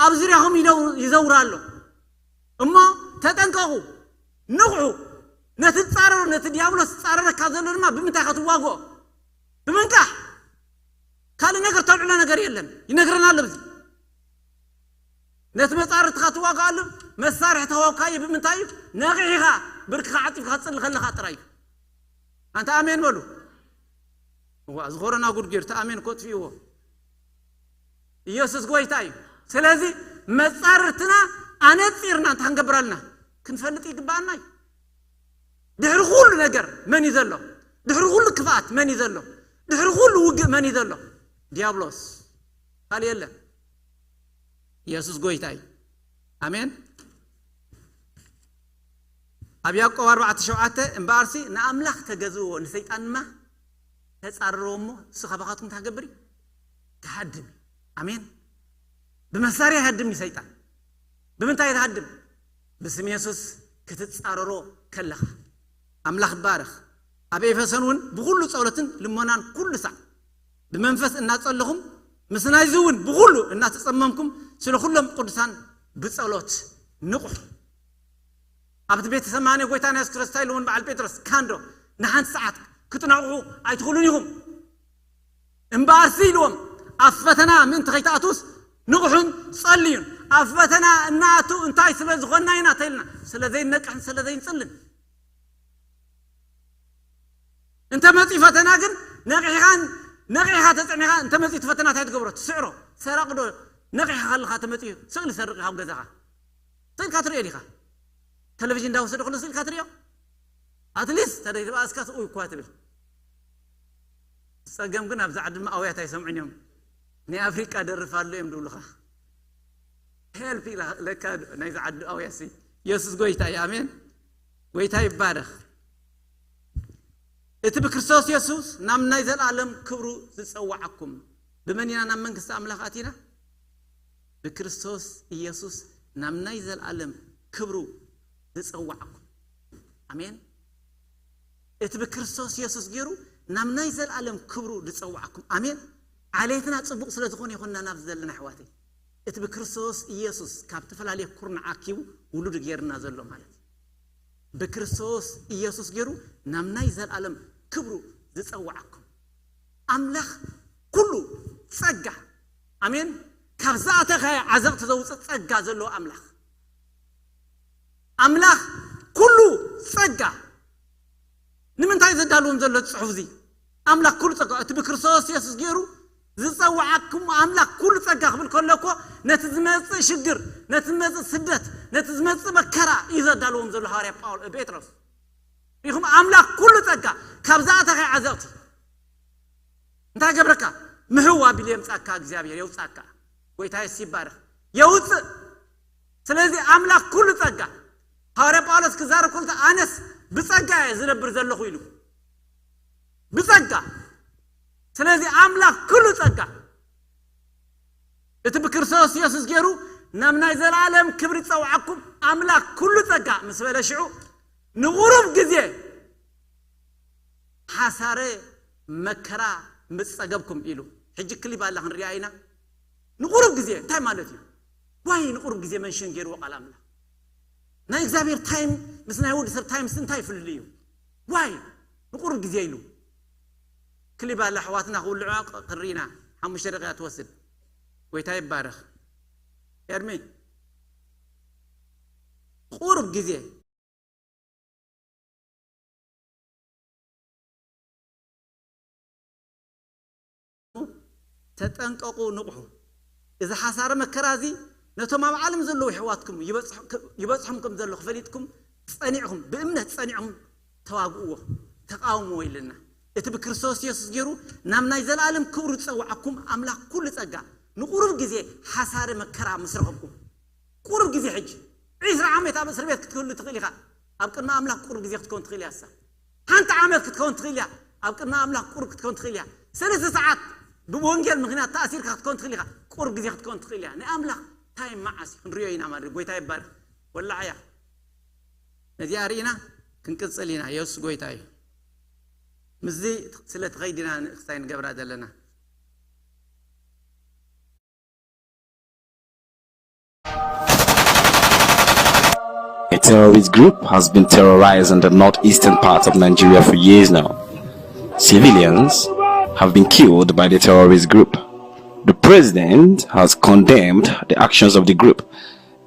ኣብ ዙርያኹም ይደው-፣ ይዘውር ኣሎ። እሞ ተጠንቀቑ፣ ንቕሑ። ነቲ ትጻረሮ፣ ነቲ ዲያብሎስ ዝጻረረካ ዘሎ ድማ ብምንታይ ኢኻ ትዋግኦ? ብምንቃሕ። ካልእ ነገር ተልዕሎ ነገር የለን። ይነግረና ኣሎ ኣብዚ። ነቲ መጻርትኻ ትዋግኣሉ መሳርሒ ተዋብካዮ ብምንታይ እዩ? ነቒሕኻ፣ ብርክኻ ዓጺፍካ ትጽሊ ከለኻ ጥራይ እዩ። ኣንታ ኣሜን በሉ። እዋ፣ እዚ ኮሮና ጉድ ጌሩ፣ እቲ ኣሜን እኮ ኣጥፊእዎ። ኢየሱስ ጎይታ እዩ። ስለዚ መጻርርትና ኣነጺርና እንታይ ክንገብር ኣለና? ክንፈልጥ ይግባኣና እዩ። ድሕሪ ኩሉ ነገር መን እዩ ዘሎ? ድሕሪ ኩሉ ክፍኣት መን እዩ ዘሎ? ድሕሪ ኩሉ ውግእ መን እዩ ዘሎ? ዲያብሎስ። ካልእ የለን። ኢየሱስ ጎይታ እዩ። ኣሜን። ኣብ ያዕቆብ ኣርባዕተ ሸውዓተ፣ እምበኣርሲ ንኣምላኽ ተገዝእዎ፣ ንሰይጣን ድማ ተጻረርዎ እሞ፣ ንሱ ካባኻትኩም እንታይ ክገብር እዩ? ክሃድም እዩ። ኣሜን። ብመሳርያ ይሃድም እዩ ሰይጣን። ብምንታይ ትሃድም? ብስም የሱስ ክትጻረሮ ከለኻ። ኣምላኽ ይባረኽ። ኣብ ኤፌሶን እውን ብኹሉ ጸሎትን ልመናን ኩሉ ሳዕ ብመንፈስ እናጸለኹም፣ ምስ ናይዚ እውን ብኹሉ እናተጸመምኩም ስለ ኩሎም ቅዱሳን ብጸሎት ንቕሑ። ኣብቲ ቤተ ሰማኔ ጎይታና የሱስ ክርስቶስ ኢሉ እውን በዓል ጴጥሮስ ካንዶ ንሓንቲ ሰዓት ክትነቕሑ ኣይትኽእሉን ኢኹም። እምበኣርሲ ኢልዎም፣ ኣብ ፈተና ምእንቲ ከይትኣትዉስ ንቕሑን ጸልዩን። ኣብ ፈተና እናኣቱ እንታይ ስለ ዝኾንና ኢና ተይልና፣ ስለ ዘይነቅሕን ስለ ዘይንጽልን። እንተ መጺኡ ፈተና ግን ነቒሕኻን፣ ነቒሕኻ ተጸሚኻ እንተ መጺኡ እቲ ፈተና እንታይ ትገብሮ? ትስዕሮ። ሰራቕ ዶ ነቒሕኻ ከለኻ ተመጺኡ ስእሊ ሰርቕ ኢኻ ኣብ ገዛኻ። ስእልካ ትሪኦ ዲኻ? ቴሌቪዥን እንዳወሰደ ከሎ ስእልካ ትሪኦ? ኣትሊስት ተደይ ትበኣስካ ስኡ እኳ ትብል። ጸገም ግን ኣብዚ ዓዲ ድማ ኣውያት ኣይሰምዑን እዮም። ናይ ኣፍሪቃ ደርፍ ኣሎ እዮም ድብሉኻ። ሄልፕ ኢላ ለካ ናይዚ ዓዲ ኣውያት ሲ። የሱስ ጎይታ እዩ። ኣሜን። ጎይታ ይባረኽ። እቲ ብክርስቶስ የሱስ ናብ ናይ ዘላለም ክብሩ ዝጸዋዓኩም፣ ብመን ኢና ናብ መንግስቲ ኣምላኽ ኣቲና? ብክርስቶስ ኢየሱስ ናብ ናይ ዘላለም ክብሩ ዝጸዋዓኩም። ኣሜን። እቲ ብክርስቶስ ኢየሱስ ገይሩ ናብ ናይ ዘላለም ክብሩ ዝጸዋዓኩም። ኣሜን። ዓሌትና ጽቡቕ ስለ ዝኾነ ይኾንና ናብዚ ዘለና ኣሕዋተይ። እቲ ብክርስቶስ ኢየሱስ ካብ ዝተፈላለየ ኩርናዕ ኣኪቡ ውሉድ ገይርና ዘሎ ማለት እዩ። ብክርስቶስ ኢየሱስ ገይሩ ናብ ናይ ዘላለም ክብሩ ዝጸዋዓኩም። ኣምላኽ ኩሉ ጸጋ፣ ኣሜን፣ ካብ ዝኣተኻዮ ዓዘቕቲ ዘውጽእ ጸጋ ዘለዎ ኣምላኽ። ኣምላኽ ኩሉ ጸጋ። ንምንታይ ዘዳልዎም ዘሎ እቲ ጽሑፍ እዚ? ኣምላኽ ኩሉ ጸጋ፣ እቲ ብክርስቶስ የሱስ ገይሩ ዝጸውዓኩም ኣምላኽ ኩሉ ጸጋ ክብል ከሎ እኮ ነቲ ዝመጽእ ሽግር፣ ነቲ ዝመጽእ ስደት፣ ነቲ ዝመጽእ መከራ እዩ ዘዳልዎም ዘሎ ሃዋርያ ጳውሎ፣ ጴጥሮስ። ኢኹም ኣምላኽ ኩሉ ጸጋ ካብ ዝኣተኻዮ ዓዘቕቲ እንታይ ገብረካ? ምህው ኣቢሉ የምጻካ፣ እግዚኣብሔር የውጻካ። ጎይታ የሱስ ይባረኽ። የውጽእ። ስለዚ ኣምላኽ ኩሉ ጸጋ፣ ሃዋርያ ጳውሎስ ክዛረብ ከሎ ኣነስ ብጸጋ እየ ዝነብር ዘለኹ ኢሉ። ብጸጋ። ስለዚ ኣምላኽ ኩሉ ጸጋ፣ እቲ ብክርስቶስ የሱስ ገይሩ ናብ ናይ ዘለኣለም ክብሪ ዝጸውዓኩም ኣምላኽ ኩሉ ጸጋ ምስ በለ ሽዑ ንቑሩብ ግዜ ሓሳረ መከራ ምስ ጸገብኩም ኢሉ። ሕጂ ክሊፕ ኣላ ክንሪኣ ኢና። ንቑሩብ ግዜ እንታይ ማለት እዩ? ዋይ ንቑሩብ ግዜ መንሽን ገይርዎ ቃል ኣምላኽ። ናይ እግዚኣብሔር ታይም ምስ ናይ ወዲ ሰብ ታይምስ እንታይ ፍልልይ እዩ? ዋይ ንቑሩብ ግዜ ኢሉ። ክሊፕ ኣላ ኣሕዋትና ክውልዑ ክንሪኢና ሓሙሽተ ደቂቃ ትወስድ። ጎይታ ይባረኽ። ኤርሚ ቁሩብ ግዜ ተጠንቀቑ፣ ንቕሑ። እዚ ሓሳረ መከራ እዚ ነቶም ኣብ ዓለም ዘለዉ የሕዋትኩም ይበጽሖም ከም ዘሎ ክፈሊጥኩም ጸኒዕኹም፣ ብእምነት ጸኒዕኹም ተዋግእዎ፣ ተቃውምዎ ኢልና። እቲ ብክርስቶስ የሱስ ገይሩ ናብ ናይ ዘለኣለም ክብሩ ዝጸውዓኩም ኣምላኽ ኩሉ ጸጋ ንቁሩብ ግዜ ሓሳረ መከራ ምስ ረኸብኩም፣ ቁሩብ ግዜ ሕጂ ዒስራ ዓመት ኣብ እስር ቤት ክትህሉ ትኽእል ኢኻ። ኣብ ቅድሚ ኣምላኽ ቁሩብ ግዜ ክትከውን ትኽእል እያ። እሳ ሓንቲ ዓመት ክትከውን ትኽእል እያ። ኣብ ቅድሚ ኣምላኽ ቁሩብ ክትከውን ትኽእል እያ። ሰለስተ ሰዓት ብወንጌል ምኽንያት ተኣሲርካ ክትከውን ትኽእል ኢኻ። ቁሩብ ግዜ ክትከውን ትኽእል እያ። ናይ ኣምላኽ ታይም መዓስ እዩ ክንሪኦ ኢና ማለት እዩ። ጎይታ ይባረክ። ወላዓያ ነዚኣ ርኢና ክንቅጽል ኢና። የሱስ ጎይታ እዩ። ምስዚ ስለ ትኸይድ ኢና ንእክስታይ ንገብራ ዘለና። A terrorist group has been terrorizing the northeastern part of Nigeria for years now. Civilians have been killed by the terrorist group. The president has condemned the actions of the group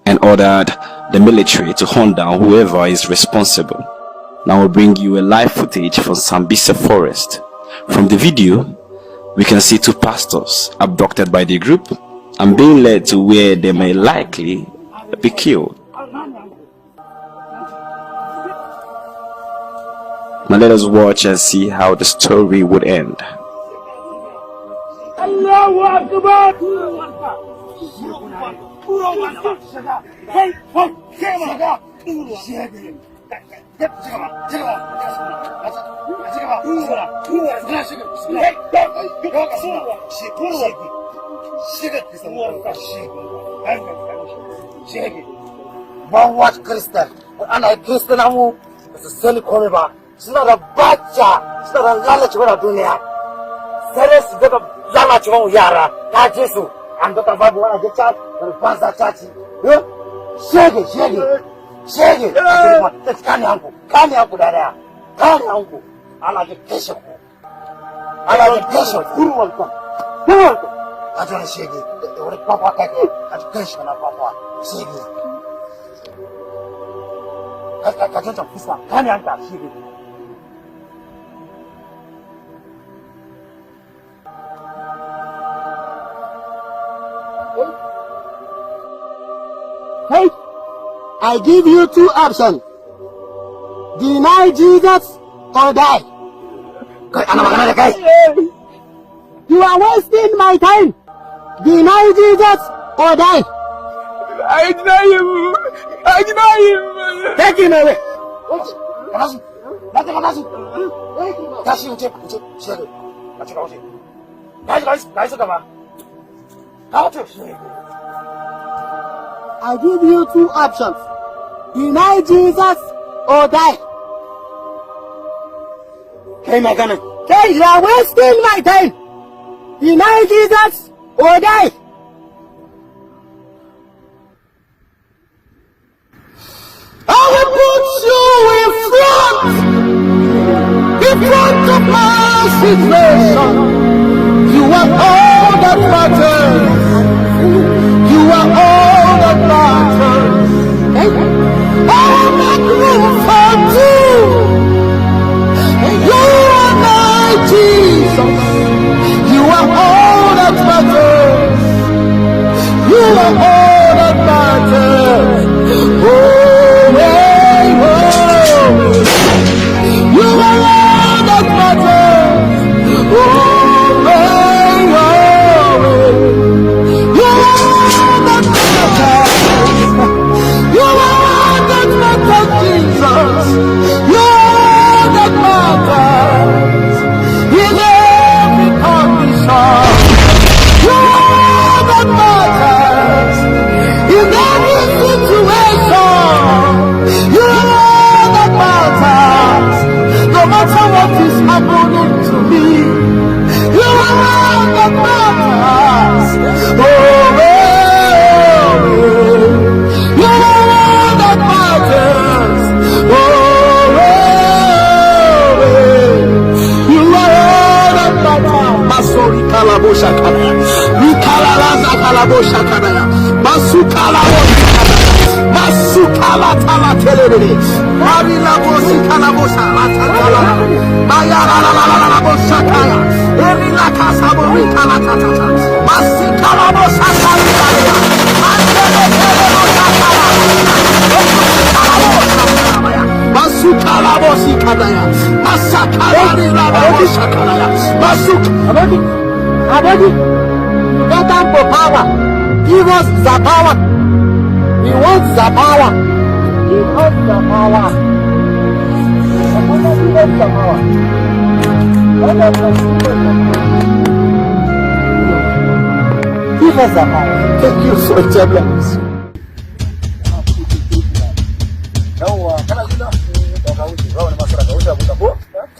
and ordered the military to hunt down whoever is responsible. Now we'll bring you a live footage from Sambisa forest. From the video, we can see two pastors abducted by the group and being led to where they may likely be killed. Now let us watch and see how the story would end. Allahu Akbar! Bawash Kristan, ana Kristan amu, sani komi ba, suna da bacha, suna da lalace wani duniya. Sare su daga lalace wani yara, ta je su, an daga babu wani gacha, wani banza caci. Shege, shege, shege, kani hanku, kani hanku da daya, kani hanku, ana da kashe ku. Ala ni kesho kurwalta. Kurwalta. Ajo na shege. Ore papa kake. Ajo kesho na papa. Shege. Kaka kajo cha kusa. Kani anta shege. Hey, I give you two options. Deny Jesus or die. Kai ana magana da kai. You are wasting my time. Deny Jesus or die. I deny him. I deny him. Take him away. Kashi. Kashi. Kashi. Kashi. Kashi. Kashi. Kashi. Kashi. I give you two options. Deny Jesus or die. Kai magana. Kai, you are wasting my time. Deny Jesus or die. I will put you in front, in front of my situation. You are all that matters. You are all that matters. I will make room for two. You are my Jesus. You are all that matters. You are all that matters. Oh, hey, oh. You are all that matters. Oh, hey, oh. You are all that matters. You are all that matters, Jesus. Boshakabaya. Mikala laza kala boshakabaya. Masuka la boshakabaya. Masuka la tala telebele. Mari la bosi kala bosa la tatala. Maya la la la la la la boshakaya. Eri la kasa bo mikala tatata. Masika la bosa kala. Mandele tele boshakala. Masuka la bosi kadaya. Masaka la la la la boshakala. Masuka. Abadi, you got time for power. Give us the power. We want the power. Give us the power. Give us the power. Thank you for your blessings. Yawa, kana jina? Ka wuce, ba wani masu raka wuce abun da ko?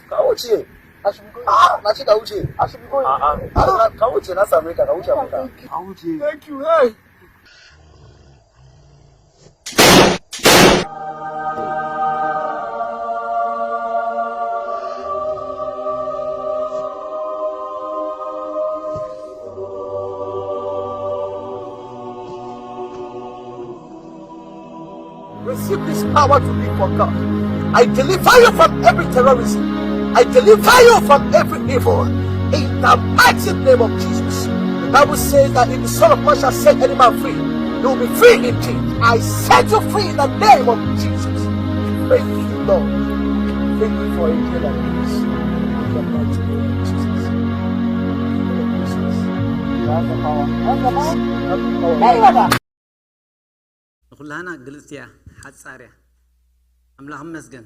Ka wuce. Ah, na ce ka wuce. Ah, ah, ka wuce, na same ka, ka wuce abun ka. Ka wuce. Thank you. Hey. Receive this power to live for God. I deliver you from every terrorism. I deliver you from every evil. In the mighty name of Jesus. The Bible says that if the Son of Man shall set any man free, he will be free indeed. I set you free in the name of Jesus. Thank you, Lord. Thank you for angel like this. In the mighty name of Jesus. That's the power. That's the power. That's the power. ንኹላህና ግልጽቲ እያ፣ ሓጻር እያ። ኣምላኽ ይመስገን።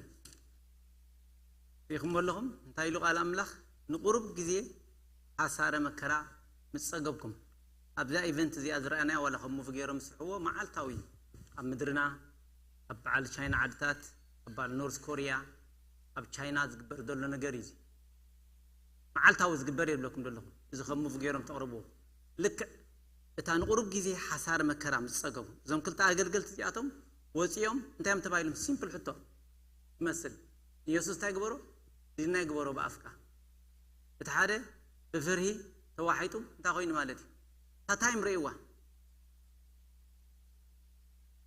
ርኢኹሞ ኣለኹም እንታይ ኢሉ ቃል ኣምላኽ? ንቁሩብ ግዜ ሓሳረ መከራ ምስ ጸገብኩም። ኣብዛ ኢቨንት እዚኣ ዝረኣናያ ዋላ ከም ሙቭ ገይሮም ዝስርሕዎ መዓልታዊ ኣብ ምድርና፣ ኣብ በዓል ቻይና ዓድታት፣ ኣብ በዓል ኖርዝ ኮርያ፣ ኣብ ቻይና ዝግበር ዘሎ ነገር እዩ። መዓልታዊ ዝግበር የብለኩም ዘለኹም። እዚ ከም ሙቭ ገይሮም ተቕርብዎ። ልክዕ እታ ንቁሩብ ግዜ ሓሳረ መከራ ምስ ጸገቡ፣ እዞም ክልተ ኣገልገልቲ እዚኣቶም ወጺኦም እንታይ እዮም ተባሂሎም? ሲምፕል ሕቶ ይመስል። ኢየሱስ እንታይ ግበሮ? ድና ይግበሮ ብኣፍካ። እቲ ሓደ ብፍርሂ ተዋሒጡ እንታይ ኮይኑ ማለት እዩ? እታ ታይም ርእይዋ።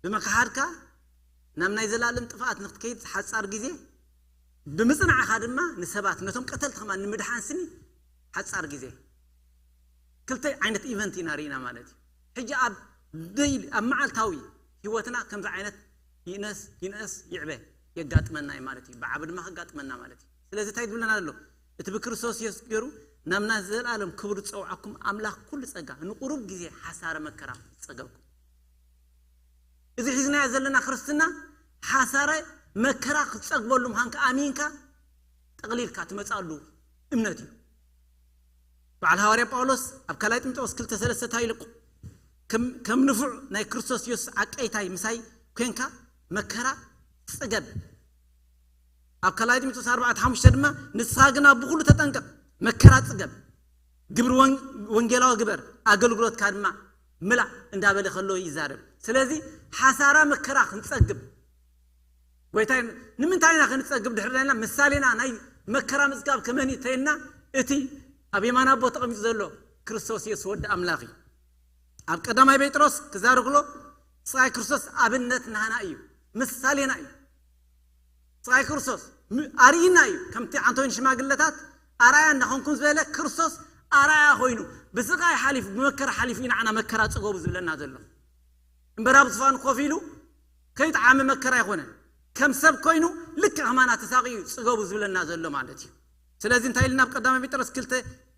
ብምክሓድካ ናብ ናይ ዘላለም ጥፍኣት ንክትከይድ ሓጻር ግዜ፣ ብምጽናዕኻ ድማ ንሰባት ነቶም ቀተልቲ ከማን ንምድሓን ስኒ ሓጻር ግዜ። ክልተ ዓይነት ኢቨንት ኢና ርኢና ማለት እዩ። ሕጂ ኣብ ደይሊ፣ ኣብ መዓልታዊ ህይወትና ከምዚ ዓይነት ይንእስ፣ ይንእስ፣ ይዕበ የጋጥመና እዩ ማለት እዩ። ብዓቢ ድማ ከጋጥመና ማለት እዩ። ስለዚ እንታይ ትብለና ኣሎ? እቲ ብክርስቶስ የሱስ ገይሩ ናብ ናይ ዘላለም ክብሪ ዝጸውዓኩም ኣምላኽ ኩሉ ጸጋ ንቁሩብ ግዜ ሓሳረ መከራ ይጸገብኩም። እዚ ሒዝናዮ ዘለና ክርስትና ሓሳረ መከራ ክትጸግበሉ ምዃንካ ኣሚንካ ጠቕሊልካ ትመጻሉ እምነት እዩ። በዓል ሃዋርያ ጳውሎስ ኣብ ካልኣይ ጢሞቴዎስ ክልተ ሰለስተ እንታይ ኢሉ? ከም፣ ከም ንፉዕ ናይ ክርስቶስ የሱስ ዓቀይታይ ምሳይ ኮንካ መከራ ጽገብ። ኣብ ካልኣይ ጢሞቴዎስ ኣርባዕተ ሓሙሽተ ድማ ንስኻ ግና ብኹሉ ተጠንቀቕ፣ መከራ ጽገብ፣ ግብሪ ወን-፣ ወንጌላዊ ግበር፣ ኣገልግሎትካ ድማ ምላእ እንዳበለ ከሎ ይዛረብ። ስለዚ ሓሳራ መከራ ክንጸግብ ጎይታይ ንምንታይ ኢና ክንጸግብ ድሕር ዳይና ምሳሌና ናይ መከራ ምጽጋብ ከመን ተይልና እቲ ኣብ የማን ኣቦ ተቐሚጡ ዘሎ ክርስቶስ የሱስ ወዲ ኣምላኽ እዩ። ኣብ ቀዳማይ ጴጥሮስ ክዛረብ ከሎ ስቓይ ክርስቶስ ኣብነት ናህና እዩ፣ ምሳሌና እዩ። ስቓይ ክርስቶስ ም-፣ ኣርኢና እዩ። ከምቲ ኣንቶኒ ሽማግለታት ኣርኣያ እናኾንኩም ዝበለ ክርስቶስ ኣርኣያ ኮይኑ ብስቓይ ሓሊፉ ብመከራ ሓሊፉ እዩ ንዓና መከራ ጽገቡ ዝብለና ዘሎ። እምበር ኣብ ዝፋኑ ኮፍ ኢሉ ከይጠዓመ መከራ ኣይኮነን። ከም ሰብ ኮይኑ ልክዕ ከማና ተሳቒዩ ጽገቡ ዝብለና ዘሎ ማለት እዩ። ስለዚ እንታይ ኢልና ኣብ ቀዳማይ ጴጥሮስ ክልተ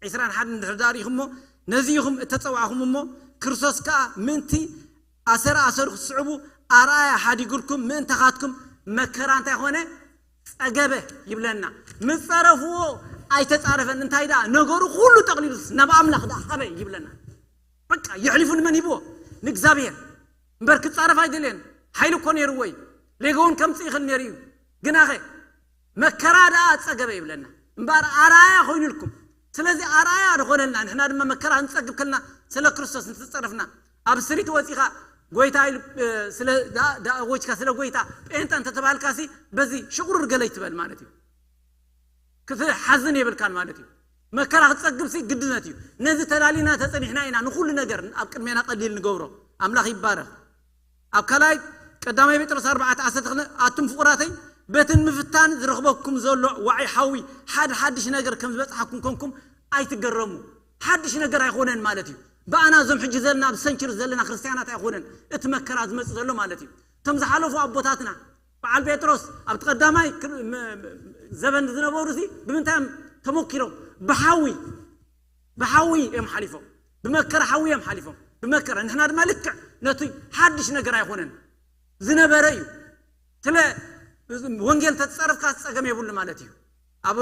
ዕስራን ሓደን እንድሕር ደኣ ርኢኹሞ፣ ነዚ ኢኹም እተጸዋዕኹም እሞ፣ ክርስቶስ ከኣ ምእንቲ ኣሰር ኣሰሩ ክትስዕቡ ኣርኣያ ሓዲጉልኩም ምእንታኻትኩም መከራ እንታይ ኾነ? ጸገበ ይብለና። ምስ ጸረፍዎ ኣይተጻረፈን። እንታይ ደኣ? ነገሩ ኩሉ ጠቕሊሉስ ናብ ኣምላኽ ደኣ ሃበ ይብለና። በቃ የሕሊፉ ንመን ሂብዎ? ንእግዚኣብሔር። እምበር ክጻረፍ ኣይደልየን። ሓይሊ እኮ ነይርዎ እዩ። ሌጎ እውን ከምጽእ ይኽእል ነይሩ እዩ። ግናኸ መከራ ደኣ ጸገበ ይብለና። እምበኣር ኣርኣያ ኮይኑልኩም። ስለዚ ኣርኣያ ዝኾነልና፣ ንሕና ድማ መከራ ንጸግብ ከለና ስለ ክርስቶስ እንተጸረፍና፣ ኣብ ስሪት ወጺኻ ጎይታ ኢሉ፣ እ፣ ስለ ዳ-፣ ዳ-፣ ወጅካ ስለ ጎይታ ጴንጠ እንተተባህልካሲ በዚ ሽቑሩር ገለ ይትበል ማለት እዩ። ክትሓዝን የብልካን ማለት እዩ። መከራ ክትጸግብሲ ግድነት እዩ። ነዚ ተላሊና ተጸኒሕና ኢና ንኹሉ ነገር ኣብ ቅድሜና ቀሊል ንገብሮ። ኣምላኽ ይባረኽ። ኣብ ካልኣይ ቀዳማይ ጴጥሮስ ኣርባዕተ ዓሰርተ ክልተ፣ ኣቱም ፍቑራተይ፣ በትን ምፍታን ዝረኽበኩም ዘሎ ዋዒ ሓዊ ሓደ ሓድሽ ነገር ከም ዝበጽሓኩም ኮንኩም ኣይትገረሙ። ሓድሽ ነገር ኣይኾነን ማለት እዩ። ብኣና እዞም ሕጂ ዘለና ኣብ ሰንችር ዘለና ክርስትያናት ኣይኾነን እቲ መከራ ዝመጽእ ዘሎ ማለት እዩ። እቶም ዝሓለፉ ኣቦታትና በዓል ጴጥሮስ ኣብቲ ቀዳማይ ክር- ም- ም- ዘበን ዝነበሩ ሲ ብምንታይ እዮም ተመኪሮም? ብሓዊ ብሓዊ እዮም ሓሊፎም። ብመከራ ሓዊ እዮም ሓሊፎም። ብመከራ ንሕና ድማ ልክዕ ነቲ ሓድሽ ነገር ኣይኮነን ዝነበረ እዩ። ስለ ወንጌል ተትጸረፍካ ጸገም የብሉ ማለት እዩ። ኣብ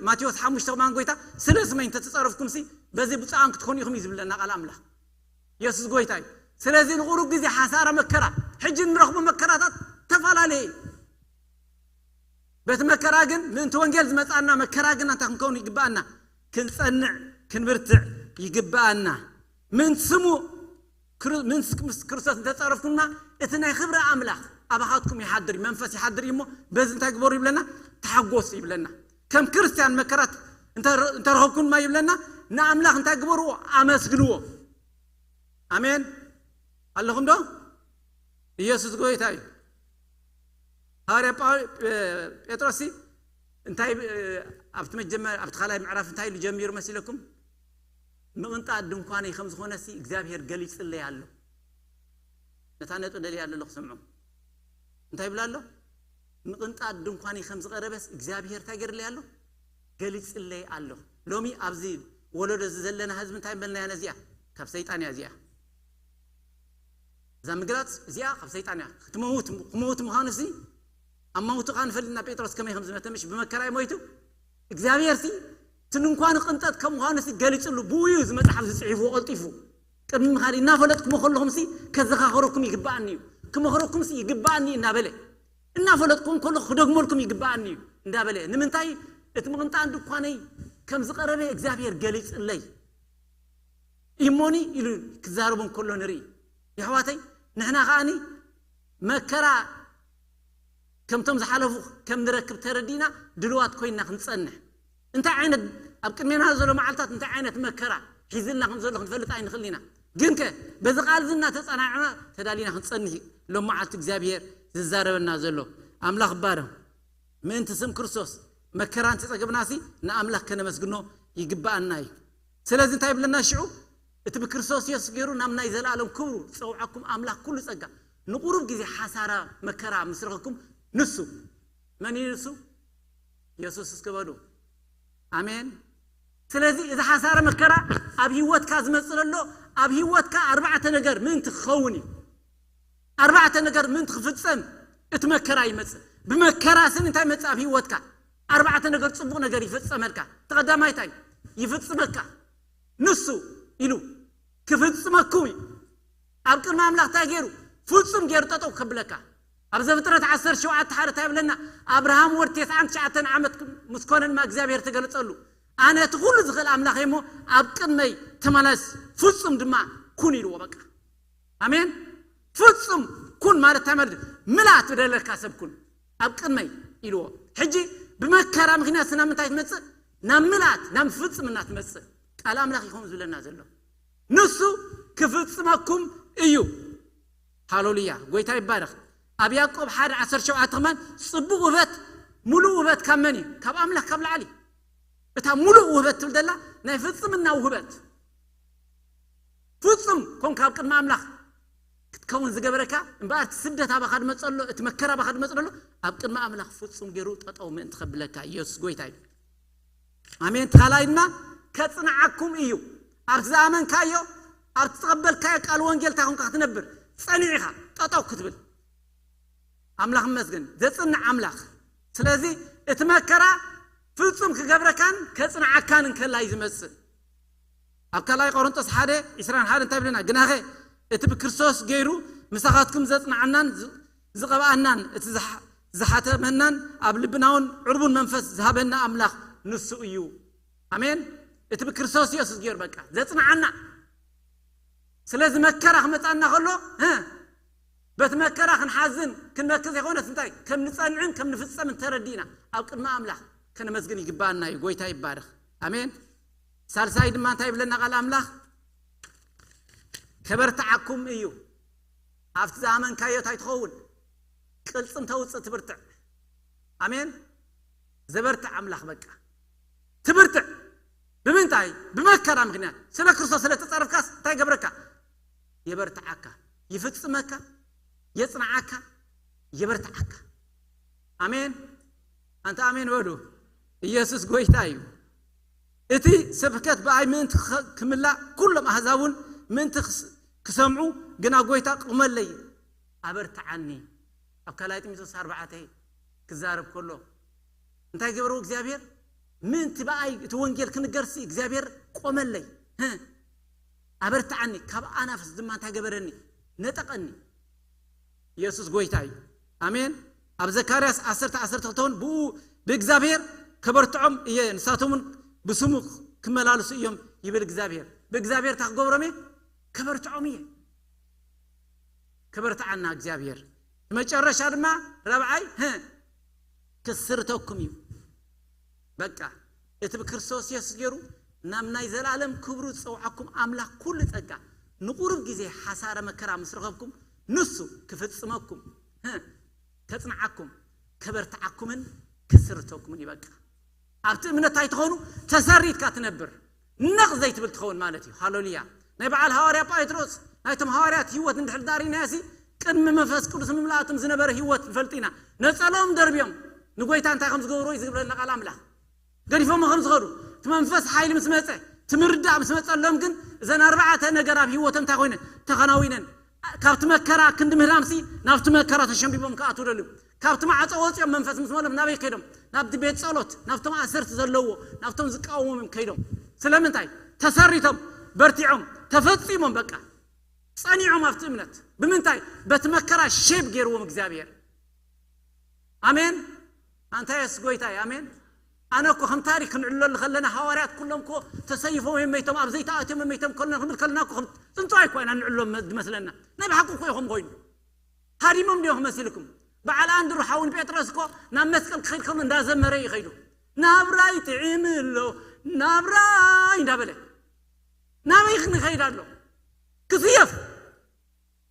ማቴዎስ ሓሙሽተ ከማን ጎይታ ስለ ስመይ እንተተጸረፍኩም ሲ በዚ ብፁዓን ክትኮኑ ኢኹም እዩ ዝብለና ቃል ኣምላኽ። የሱስ ጎይታ እዩ። ስለዚ ንቑሩብ ግዜ ሓሳረ መከራ ሕጂ እንረኽቦ መከራታት ተፈላለየ እዩ። በቲ መከራ ግን ምእንቲ ወንጌል ዝመጻና መከራ ግን እንታይ ክንከውን ይግባኣና? ክንጸንዕ ክንብርትዕ ይግባኣና። ምእንቲ ስሙ ምስ ክርስቶስ እንተጸረፍኩምና እቲ ናይ ክብሪ ኣምላኽ ኣባኻትኩም ይሓድር እዩ፣ መንፈስ ይሓድር እዩ እሞ በዚ እንታይ ግበሩ ይብለና? ተሓጎሱ ይብለና። ከም ክርስትያን መከራት እንተረኸብኩምማ ይብለና ንኣምላኽ እንታይ ግበርዎ? ኣመስግንዎ። ኣሜን። ኣለኹም ዶ? ኢየሱስ ጎይታ እዩ። ሃዋርያ ጴጥሮስ እንታይ ኣብቲ መጀመር ኣብቲ ካልኣይ ምዕራፍ እንታይ ኢሉ ጀሚሩ መሲለኩም? ምቕንጣ ድንኳነይ ከም ዝኾነሲ እግዚኣብሔር ገሊጽለይ ኣሎ። ነታ ነጥብ ደልያ ኣለኹ ስምዑ። እንታይ ይብል ኣሎ? ምቕንጣ ድንኳነይ ከም ዝቐረበስ እግዚኣብሔር እንታይ ገርለይ ኣሎ? ገሊጽለይ ኣሎ። ሎሚ ኣብዚ ወለዶ እዚ ዘለና ህዝቢ እንታይ በልናያ? ነዚኣ ካብ ሰይጣን እያ እዚኣ። እዛ ምግላጽ እዚኣ ካብ ሰይጣን እያ። ክትመውት ክመውት ምዃኑ ሲ ኣብ መውትኻ ንፈልጥ ኢና። ጴጥሮስ ከመይ ከም ዝመተ ምሽ ብመከራ እዩ ሞይቱ። እግዚኣብሔር ሲ እቲ ድንኳን ቅንጠጥ ከም ምዃኑ ሲ ገሊጽሉ ብኡ እዩ እዚ መጽሓፍ ዝጽሒፍዎ ቀልጢፉ። ቅድሚ ምኻድ እናፈለጥኩሞ ከለኹም ሲ ከዘኻኸረኩም ይግባኣኒ እዩ። ክመኽረኩም ሲ ይግባኣኒ እናበለ እናፈለጥኩም ከለኹ ክደግመልኩም ይግባኣኒ እዩ እንዳበለ ንምንታይ እቲ ምቕንጣን ድኳነይ ከም ዝቐረበ እግዚኣብሔር ገሊጽለይ እሞኒ ኢሉ ክዛረቡ እንከሎ ንርኢ። የሕዋተይ ንሕና ከኣኒ መከራ ከምቶም ዝሓለፉ ከም ንረክብ ተረዲእና ድልዋት ኮይና ክንጸንሕ እንታይ ዓይነት ኣብ ቅድሜና ዘሎ መዓልታት እንታይ ዓይነት መከራ ሒዝልና ከም ዘሎ ክንፈልጥ ኣይንኽእል ኢና። ግን ከ በዚ ቃል እዚ እናተጸናዕና ተዳሊና ክንጸንሕ ሎም መዓልቲ እግዚኣብሔር ዝዛረበና ዘሎ ኣምላኽ ባረ ምእንቲ ስም ክርስቶስ መከራ እንተጸገብናሲ ንኣምላኽ ከነመስግኖ ይግባኣና እዩ። ስለዚ እንታይ ይብለና ሽዑ? እቲ ብክርስቶስ የሱስ ገይሩ ናብ ናይ ዘለኣለም ክብሩ ዝጸውዓኩም ኣምላኽ ኩሉ ጸጋ ንቁሩብ ግዜ ሓሳራ መከራ ምስ ረኸኩም ንሱ መን እዩ ንሱ? የሱስ እስኪ በሉ ኣሜን። ስለዚ እዚ ሓሳረ መከራ ኣብ ህይወትካ ዝመጽእ ዘሎ ኣብ ህይወትካ ኣርባዕተ ነገር ምእንቲ ክኸውን እዩ። ኣርባዕተ ነገር ምእንቲ ክፍጸም እቲ መከራ ይመጽእ። ብመከራ ስን እንታይ መጽእ ኣብ ህይወትካ? ኣርባዕተ ነገር ጽቡቕ ነገር ይፍጸመልካ። ተቐዳማይ እንታይ ይፍጽመካ? ንሱ ኢሉ ክፍጽመኩም እዩ። ኣብ ቅድሚ ኣምላኽ እንታይ ገይሩ ፍጹም ገይሩ ጠጠው ከብለካ ኣብ ዘፍጥረት ዓሰርተ ሸውዓተ ሓደ እንታይ ይብለና? ኣብርሃም ወድ ተስዓን ትሽዓተን ዓመት ምስ ኮነ ድማ እግዚኣብሔር ተገለጸሉ። ኣነ እቲ ኩሉ ዝኽእል ኣምላኽ እየ እሞ ኣብ ቅድመይ ተመለስ ፍጹም ድማ ኩን ኢልዎ። በቃ ኣሜን። ፍጹም ኩን ማለት እንታይ ማለት? ምልኣት ዝደለካ ሰብ ኩን ኣብ ቅድመይ ኢልዎ። ሕጂ ብመከራ ምክንያት ናብ ምንታይ ትመጽእ? ናብ ምልኣት ናብ ፍጽምና ትመጽእ። ቃል ኣምላኽ ይኸውን ዝብለና ዘሎ ንሱ ክፍጽመኩም እዩ። ሃሌሉያ ጎይታ ይባረኽ። ኣብ ያዕቆብ ሓደ ዓሰርተ ሸውዓተ ከማን ጽቡቕ ውህበት ምሉእ ውህበት ካብ መን እዩ? ካብ ኣምላኽ ካብ ላዕሊ። እታ ምሉእ ውህበት ትብል ዘላ ናይ ፍጽምና ውህበት ፍጹም ኮንካ ኣብ ቅድሚ ኣምላኽ ክትከውን ዝገበረካ እምበኣር እቲ ስደት ኣባኻ ድመጸሎ እቲ መከራ ኣባኻ ድመጽለሎ ኣብ ቅድሚ ኣምላኽ ፍጹም ገይሩ ጠጠው ምእንቲ ከብለካ ኢየሱስ ጎይታ እዩ። ኣሜን። ተኻላይ ድማ ከጽንዓኩም እዩ። ኣብቲ ዝኣመንካዮ ኣብቲ ተቐበልካዮ ቃል ወንጌልታ ኮንካ ክትነብር ጸኒዕኻ ጠጠው ክትብል ኣምላኽ መስገን ዘጽንዕ ኣምላኽ። ስለዚ እቲ መከራ ፍጹም ክገብረካን ከጽንዓካን እንከላ እዩ ዝመጽእ። ኣብ ካልኣይ ቆሮንጦስ ሓደ ዕስራን ሓደ እንታይ ብለና? ግናኸ እቲ ብክርስቶስ ገይሩ ምሳኻትኩም ዘጽንዓናን ዝቐብኣናን እቲ ዝሓተመናን ኣብ ልብናውን ዕርቡን መንፈስ ዝሃበና ኣምላኽ ንሱ እዩ። ኣሜን። እቲ ብክርስቶስ ኢየሱስ ገይሩ በቃ ዘጽንዓና። ስለዚ መከራ ክመጻና ከሎ በቲ መከራ ክንሓዝን ክንመክት ዘይኮነስ እንታይ ከም ንጸንዕን ከም ንፍጸምን ተረዲእና ኣብ ቅድሚ ኣምላኽ ከነመስግን ይግባኣና እዩ። ጎይታ ይባረኽ። ኣሜን። ሳልሳይ ድማ እንታይ ይብለና ቃል ኣምላኽ? ከበርትዓኩም እዩ። ኣብቲ ዝኣመንካዮ እንታይ ትኸውን? ቅልጽም ተውፅእ፣ ትብርትዕ። ኣሜን። ዘበርትዕ ኣምላኽ በቃ ትብርትዕ። ብምንታይ? ብመከራ ምክንያት። ስለ ክርስቶስ ስለ ተጸረፍካስ እንታይ ገብረካ? የበርትዓካ፣ ይፍጽመካ፣ የጽንዓካ፣ የበርትዓካ። ኣሜን። ኣንተ ኣሜን በሉ። ኢየሱስ ጎይታ እዩ። እቲ ስብከት ብኣይ ምእንቲ ክኸ- ክምላእ ኩሎም ኣህዛብ እውን ምእንቲ ክስ- ክሰምዑ ግና ጎይታ ቅመለይ፣ ኣበርትዓኒ። ኣብ ካልኣይ ጢሞቴዎስ ኣርባዕተ ክዛረብ ከሎ እንታይ ገበረው እግዚኣብሔር? ምእንቲ ብኣይ እቲ ወንጌል ክንገርሲ እግዚኣብሔር ቆመለይ፣ ህ፣ ኣበርትዓኒ። ካብ ኣናፍስ ድማ እንታይ ገበረኒ? ነጠቐኒ። ኢየሱስ ጎይታ እዩ። ኣሜን። ኣብ ዘካርያስ ዓሰርተ ዓሰርተ ክልተ እውን ብኡ ብእግዚኣብሔር ከበርትዖም እየ፣ ንሳቶም እውን ብስሙ ክመላለሱ እዮም ይብል እግዚኣብሔር። ብእግዚኣብሔር እንታይ ክገብሮም እየ? ከበርትዖም እየ። ከበርትዓና እግዚኣብሔር። መጨረሻ ድማ ራብዓይ፣ ህ፣ ክስርተኩም እዩ። በቃ እቲ ብክርስቶስ የሱስ ገይሩ ናብ ናይ ዘላለም ክብሩ ዝጸውዓኩም ኣምላኽ ኩሉ ጸጋ ንቁሩብ ግዜ ሓሳረ መከራ ምስ ረኸብኩም ንሱ ክፍጽመኩም፣ ህ፣ ከጽንዓኩም፣ ከበርትዓኩምን ክስርተኩምን እዩ። በቃ ኣብቲ እምነት እንታይ ትኾኑ? ተሰሪትካ ትነብር፣ ነቕ ዘይትብል ትኸውን ማለት እዩ። ሃሌሉያ። ናይ በዓል ሃዋርያ ጳጥሮስ ናይቶም ሃዋርያት ህይወት እንድሕር ዳሪናያሲ ቅድሚ መንፈስ ቅዱስ ምምላእቶም ዝነበረ ህይወት ንፈልጥ ኢና። ነጸሎም ደርብዮም ንጎይታ እንታይ ከም ዝገብሩ እዩ ዝግብረልና ቃል ኣምላኽ። ገዲፎም ከም ዝኸዱ እቲ መንፈስ ሓይሊ ምስ መጸ፣ እቲ ምርዳእ ምስ መጸሎም ግን እዘን ኣርባዕተ ነገር ኣብ ህይወቶም እንታይ ኮይነ? ተኸናዊነን። ካብቲ መከራ ክንዲ ምህራምሲ ናብቲ መከራ ተሸንቢቦም ክኣትዉ ደልዩ። ካብቲ ማዕጾ ወጺኦም መንፈስ ምስ መሎም ናበይ ከይዶም? ናብቲ ቤት ጸሎት፣ ናብቶም ኣሰርቲ ዘለዎ፣ ናብቶም ዝቃወሞም እዮም ከይዶም። ስለምንታይ? ተሰሪቶም፣ በርቲዖም፣ ተፈጺሞም፣ በቃ ጸኒዖም ኣብቲ እምነት። ብምንታይ? በቲ መከራ ሼፕ ገይርዎም እግዚኣብሔር። ኣሜን። ኣንታ የሱስ ጎይታ እዩ። ኣሜን። ኣነ እኮ ከም ታሪክ ክንዕለሉ ከለና ሃዋርያት ኩሎም እኮ ተሰይፎም እዮም መይቶም፣ ኣብ ዘይተኣትዮም እዮም መይቶም ከለና ክንብል ከለና እኮ ከም ጽንጽዋይ እኮ ኢና ንዕሎም ዝመስለና። ናይ ብሓቂ እኮ እዩ ከም ኮይኑ። ሃዲሞም ድዮም ክመስልኩም? በዓል ኣንድሩ ሓውን ጴጥሮስ እኮ ናብ መስቀል ክኸይድ ከሎ እንዳዘመረ እዩ ይኸይዱ። ናብራይ ጥዒም ኣሎ፣ ናብራይ እንዳበለ ናበይ ክንኸይድ ኣሎ? ክስየፍ፣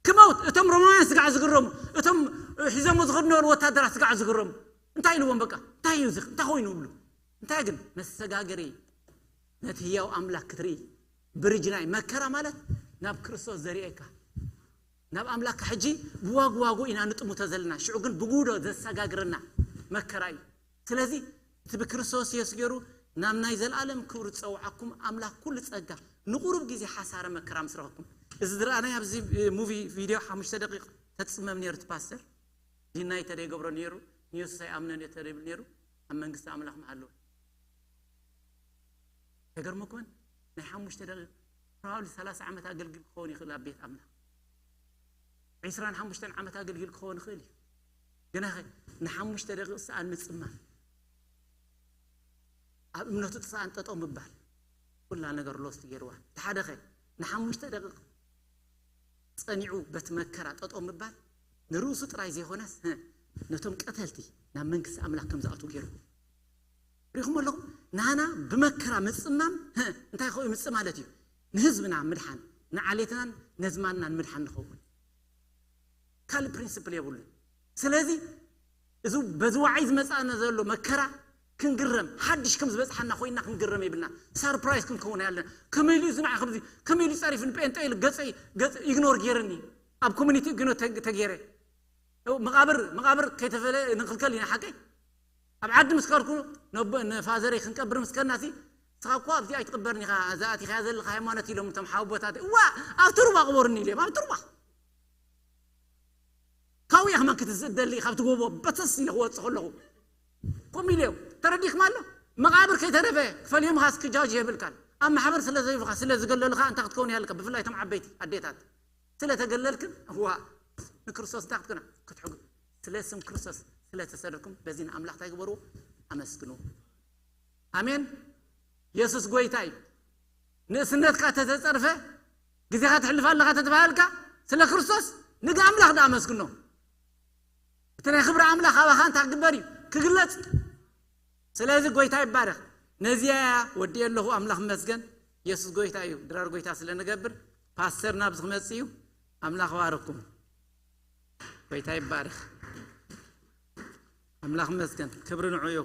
ክመውት። እቶም ሮማውያን ስጋዕ ዝግረሙ፣ እቶም ሒዞሞ ዝኸዱ ነበሩ ወታደራት ስጋዕ ዝግረሙ። እንታይ ኢልዎም? በቃ እንታይ እዩ እዚ? እንታይ ኮይኑ ይብሉ? እንታይ ግን መሰጋገሪ ነቲ ህያው ኣምላኽ ክትርኢ። ብርጅናይ መከራ ማለት ናብ ክርስቶስ ዘርእየካ፣ ናብ ኣምላኽካ። ሕጂ ብዋጉ ዋጉ ኢና ንጥምቶ ዘለና፣ ሽዑ ግን ብጉዶ ዘሰጋግረና መከራ እዩ። ስለዚ እቲ ብክርስቶስ የሱስ ገይሩ ናብ ናይ ዘለኣለም ክብሪ ዝጸውዓኩም ኣምላኽ ኩሉ ጸጋ ንቁሩብ ግዜ ሓሳረ መከራ ምስ ረኸብኩም። እዚ ዝረኣናይ ኣብዚ ሙቪ ቪድዮ ሓሙሽተ ደቂቕ ተጽመም ነይሩ እቲ ፓስተር። ዲናይ ተደይገብሮ ነይሩ፣ ንየሱስ ኣይኣምነን እየ ተደይብል ነይሩ፣ ኣብ መንግስቲ ኣምላኽ ምሃለወ። ተገርመኩምን? ናይ ሓሙሽተ ደቂቕ ፕሮባብሊ ሰላሳ ዓመት ኣገልግል ክኸውን ይኽእል ኣብ ቤት ኣምላኽ። ዒስራን ሓሙሽተን ዓመት ኣገልግል ክኸውን ይኽእል እዩ። ግናኸ ንሓሙሽተ ደቂቕ ሰኣን ምጽማም፣ ኣብ እምነቱ ሰኣን ጠጠው ምባል ኩላ ነገር ሎስት ገይርዋ። እቲ ሓደኸ ንሓሙሽተ ደቂቕ ጸኒዑ በቲ መከራ ጠጠው ምባል ንርእሱ ጥራይ ዘይኮነስ፣ ህ፣ ነቶም ቀተልቲ ናብ መንግስቲ ኣምላኽ ከም ዝኣትዉ ገይሩ። ሪኹም ኣለኹም? ናና ብመከራ ምጽማም፣ ህ፣ እንታይ ኸው ምጽእ ማለት እዩ? ንህዝብና ምድሓን፣ ንዓሌትናን ነዝማንናን ምድሓን ንኸውን። ካልእ ፕሪንስፕል የብሉን። ስለዚ እዚ በዚ ዋዓይ ዝመጻና ዘሎ መከራ ክንግረም፣ ሓድሽ ከም ዝበጽሓና ኮይና ክንግረም የብልና። ሰርፕራይዝ ክንከውን ኣለና። ከመይ ኢሉ እዚ ንዓ ከምዚ፣ ከመይ ኢሉ ጸሪፍኒ? ጴንጤ ኢሉ ገጸይ፣ ገጸ ኢግኖር ገይርኒ፣ ኣብ ኮሚኒቲ ኢግኖር ተ- ተገይረ። መቓብር፣ መቓብር ከይተፈለ ንክልከል ኢና፣ ሓቀይ? ኣብ ዓዲ ምስ ከድኩ ነቦ- ንፋዘረይ ክንቀብር ምስ ከድናሲ፣ ንስኻ እኮ ኣብዚ ኣይትቕበርን ኢኻ፣ እዛ ኣቲኻያ ዘለኻ ሃይማኖት ኢሎም እቶም ሓወቦታት። እዋ፣ ኣብቲ ሩባ ቅበሩኒ ኢሎም፣ ኣብቲ ሩባ። ካብኡ ኢኻ መን ክትዝእ ትደሊ? ካብቲ ጎቦ በተስ ኢለ ክወጽእ ከለኹ ከምኡ ኢለ እዮም። ተረዲእኩም ኣሎ? መቓብር ከይተረፈ ክፈልዮም ኻስ ክጃጅ የብልካን። ኣብ ማሕበር ስለ ዘይብኻ፣ ስለ ዝገለሉኻ እንታይ ክትከውን ይሃልካ? ብፍላይ እቶም ዓበይቲ ኣዴታት ስለ ተገለልክን፣ እዋ፣ ንክርስቶስ እንታይ ክትኮና? ክትሕጉ። ስለ ስም ክርስቶስ ስለ ተሰደድኩም በዚ ንኣምላኽ እንታይ ግበርዎ? ኣመስግኑ። ኣሜን። የሱስ ጎይታ እዩ። ንእስነትካ ተተጸርፈ፣ ግዜኻ ተሕልፍ ኣለኻ ተተባሃልካ፣ ስለ ክርስቶስ ንግ ኣምላኽ ደኣ ኣመስግኖ። እቲ ናይ ክብሪ ኣምላኽ ኣባኻ እንታይ ክግበር እዩ? ክግለጽ። ስለዚ ጎይታ ይባረኽ። ነዚያ እያ ወዲኤ ኣለኹ። ኣምላኽ ይመስገን። የሱስ ጎይታ እዩ። ድራር ጎይታ ስለ ንገብር ፓስተር ናብዚ ክመጽእ እዩ። ኣምላኽ ባረኩም። ጎይታ ይባረኽ። ኣምላኽ ይመስገን። ክብሪ ንዑ ይኹን።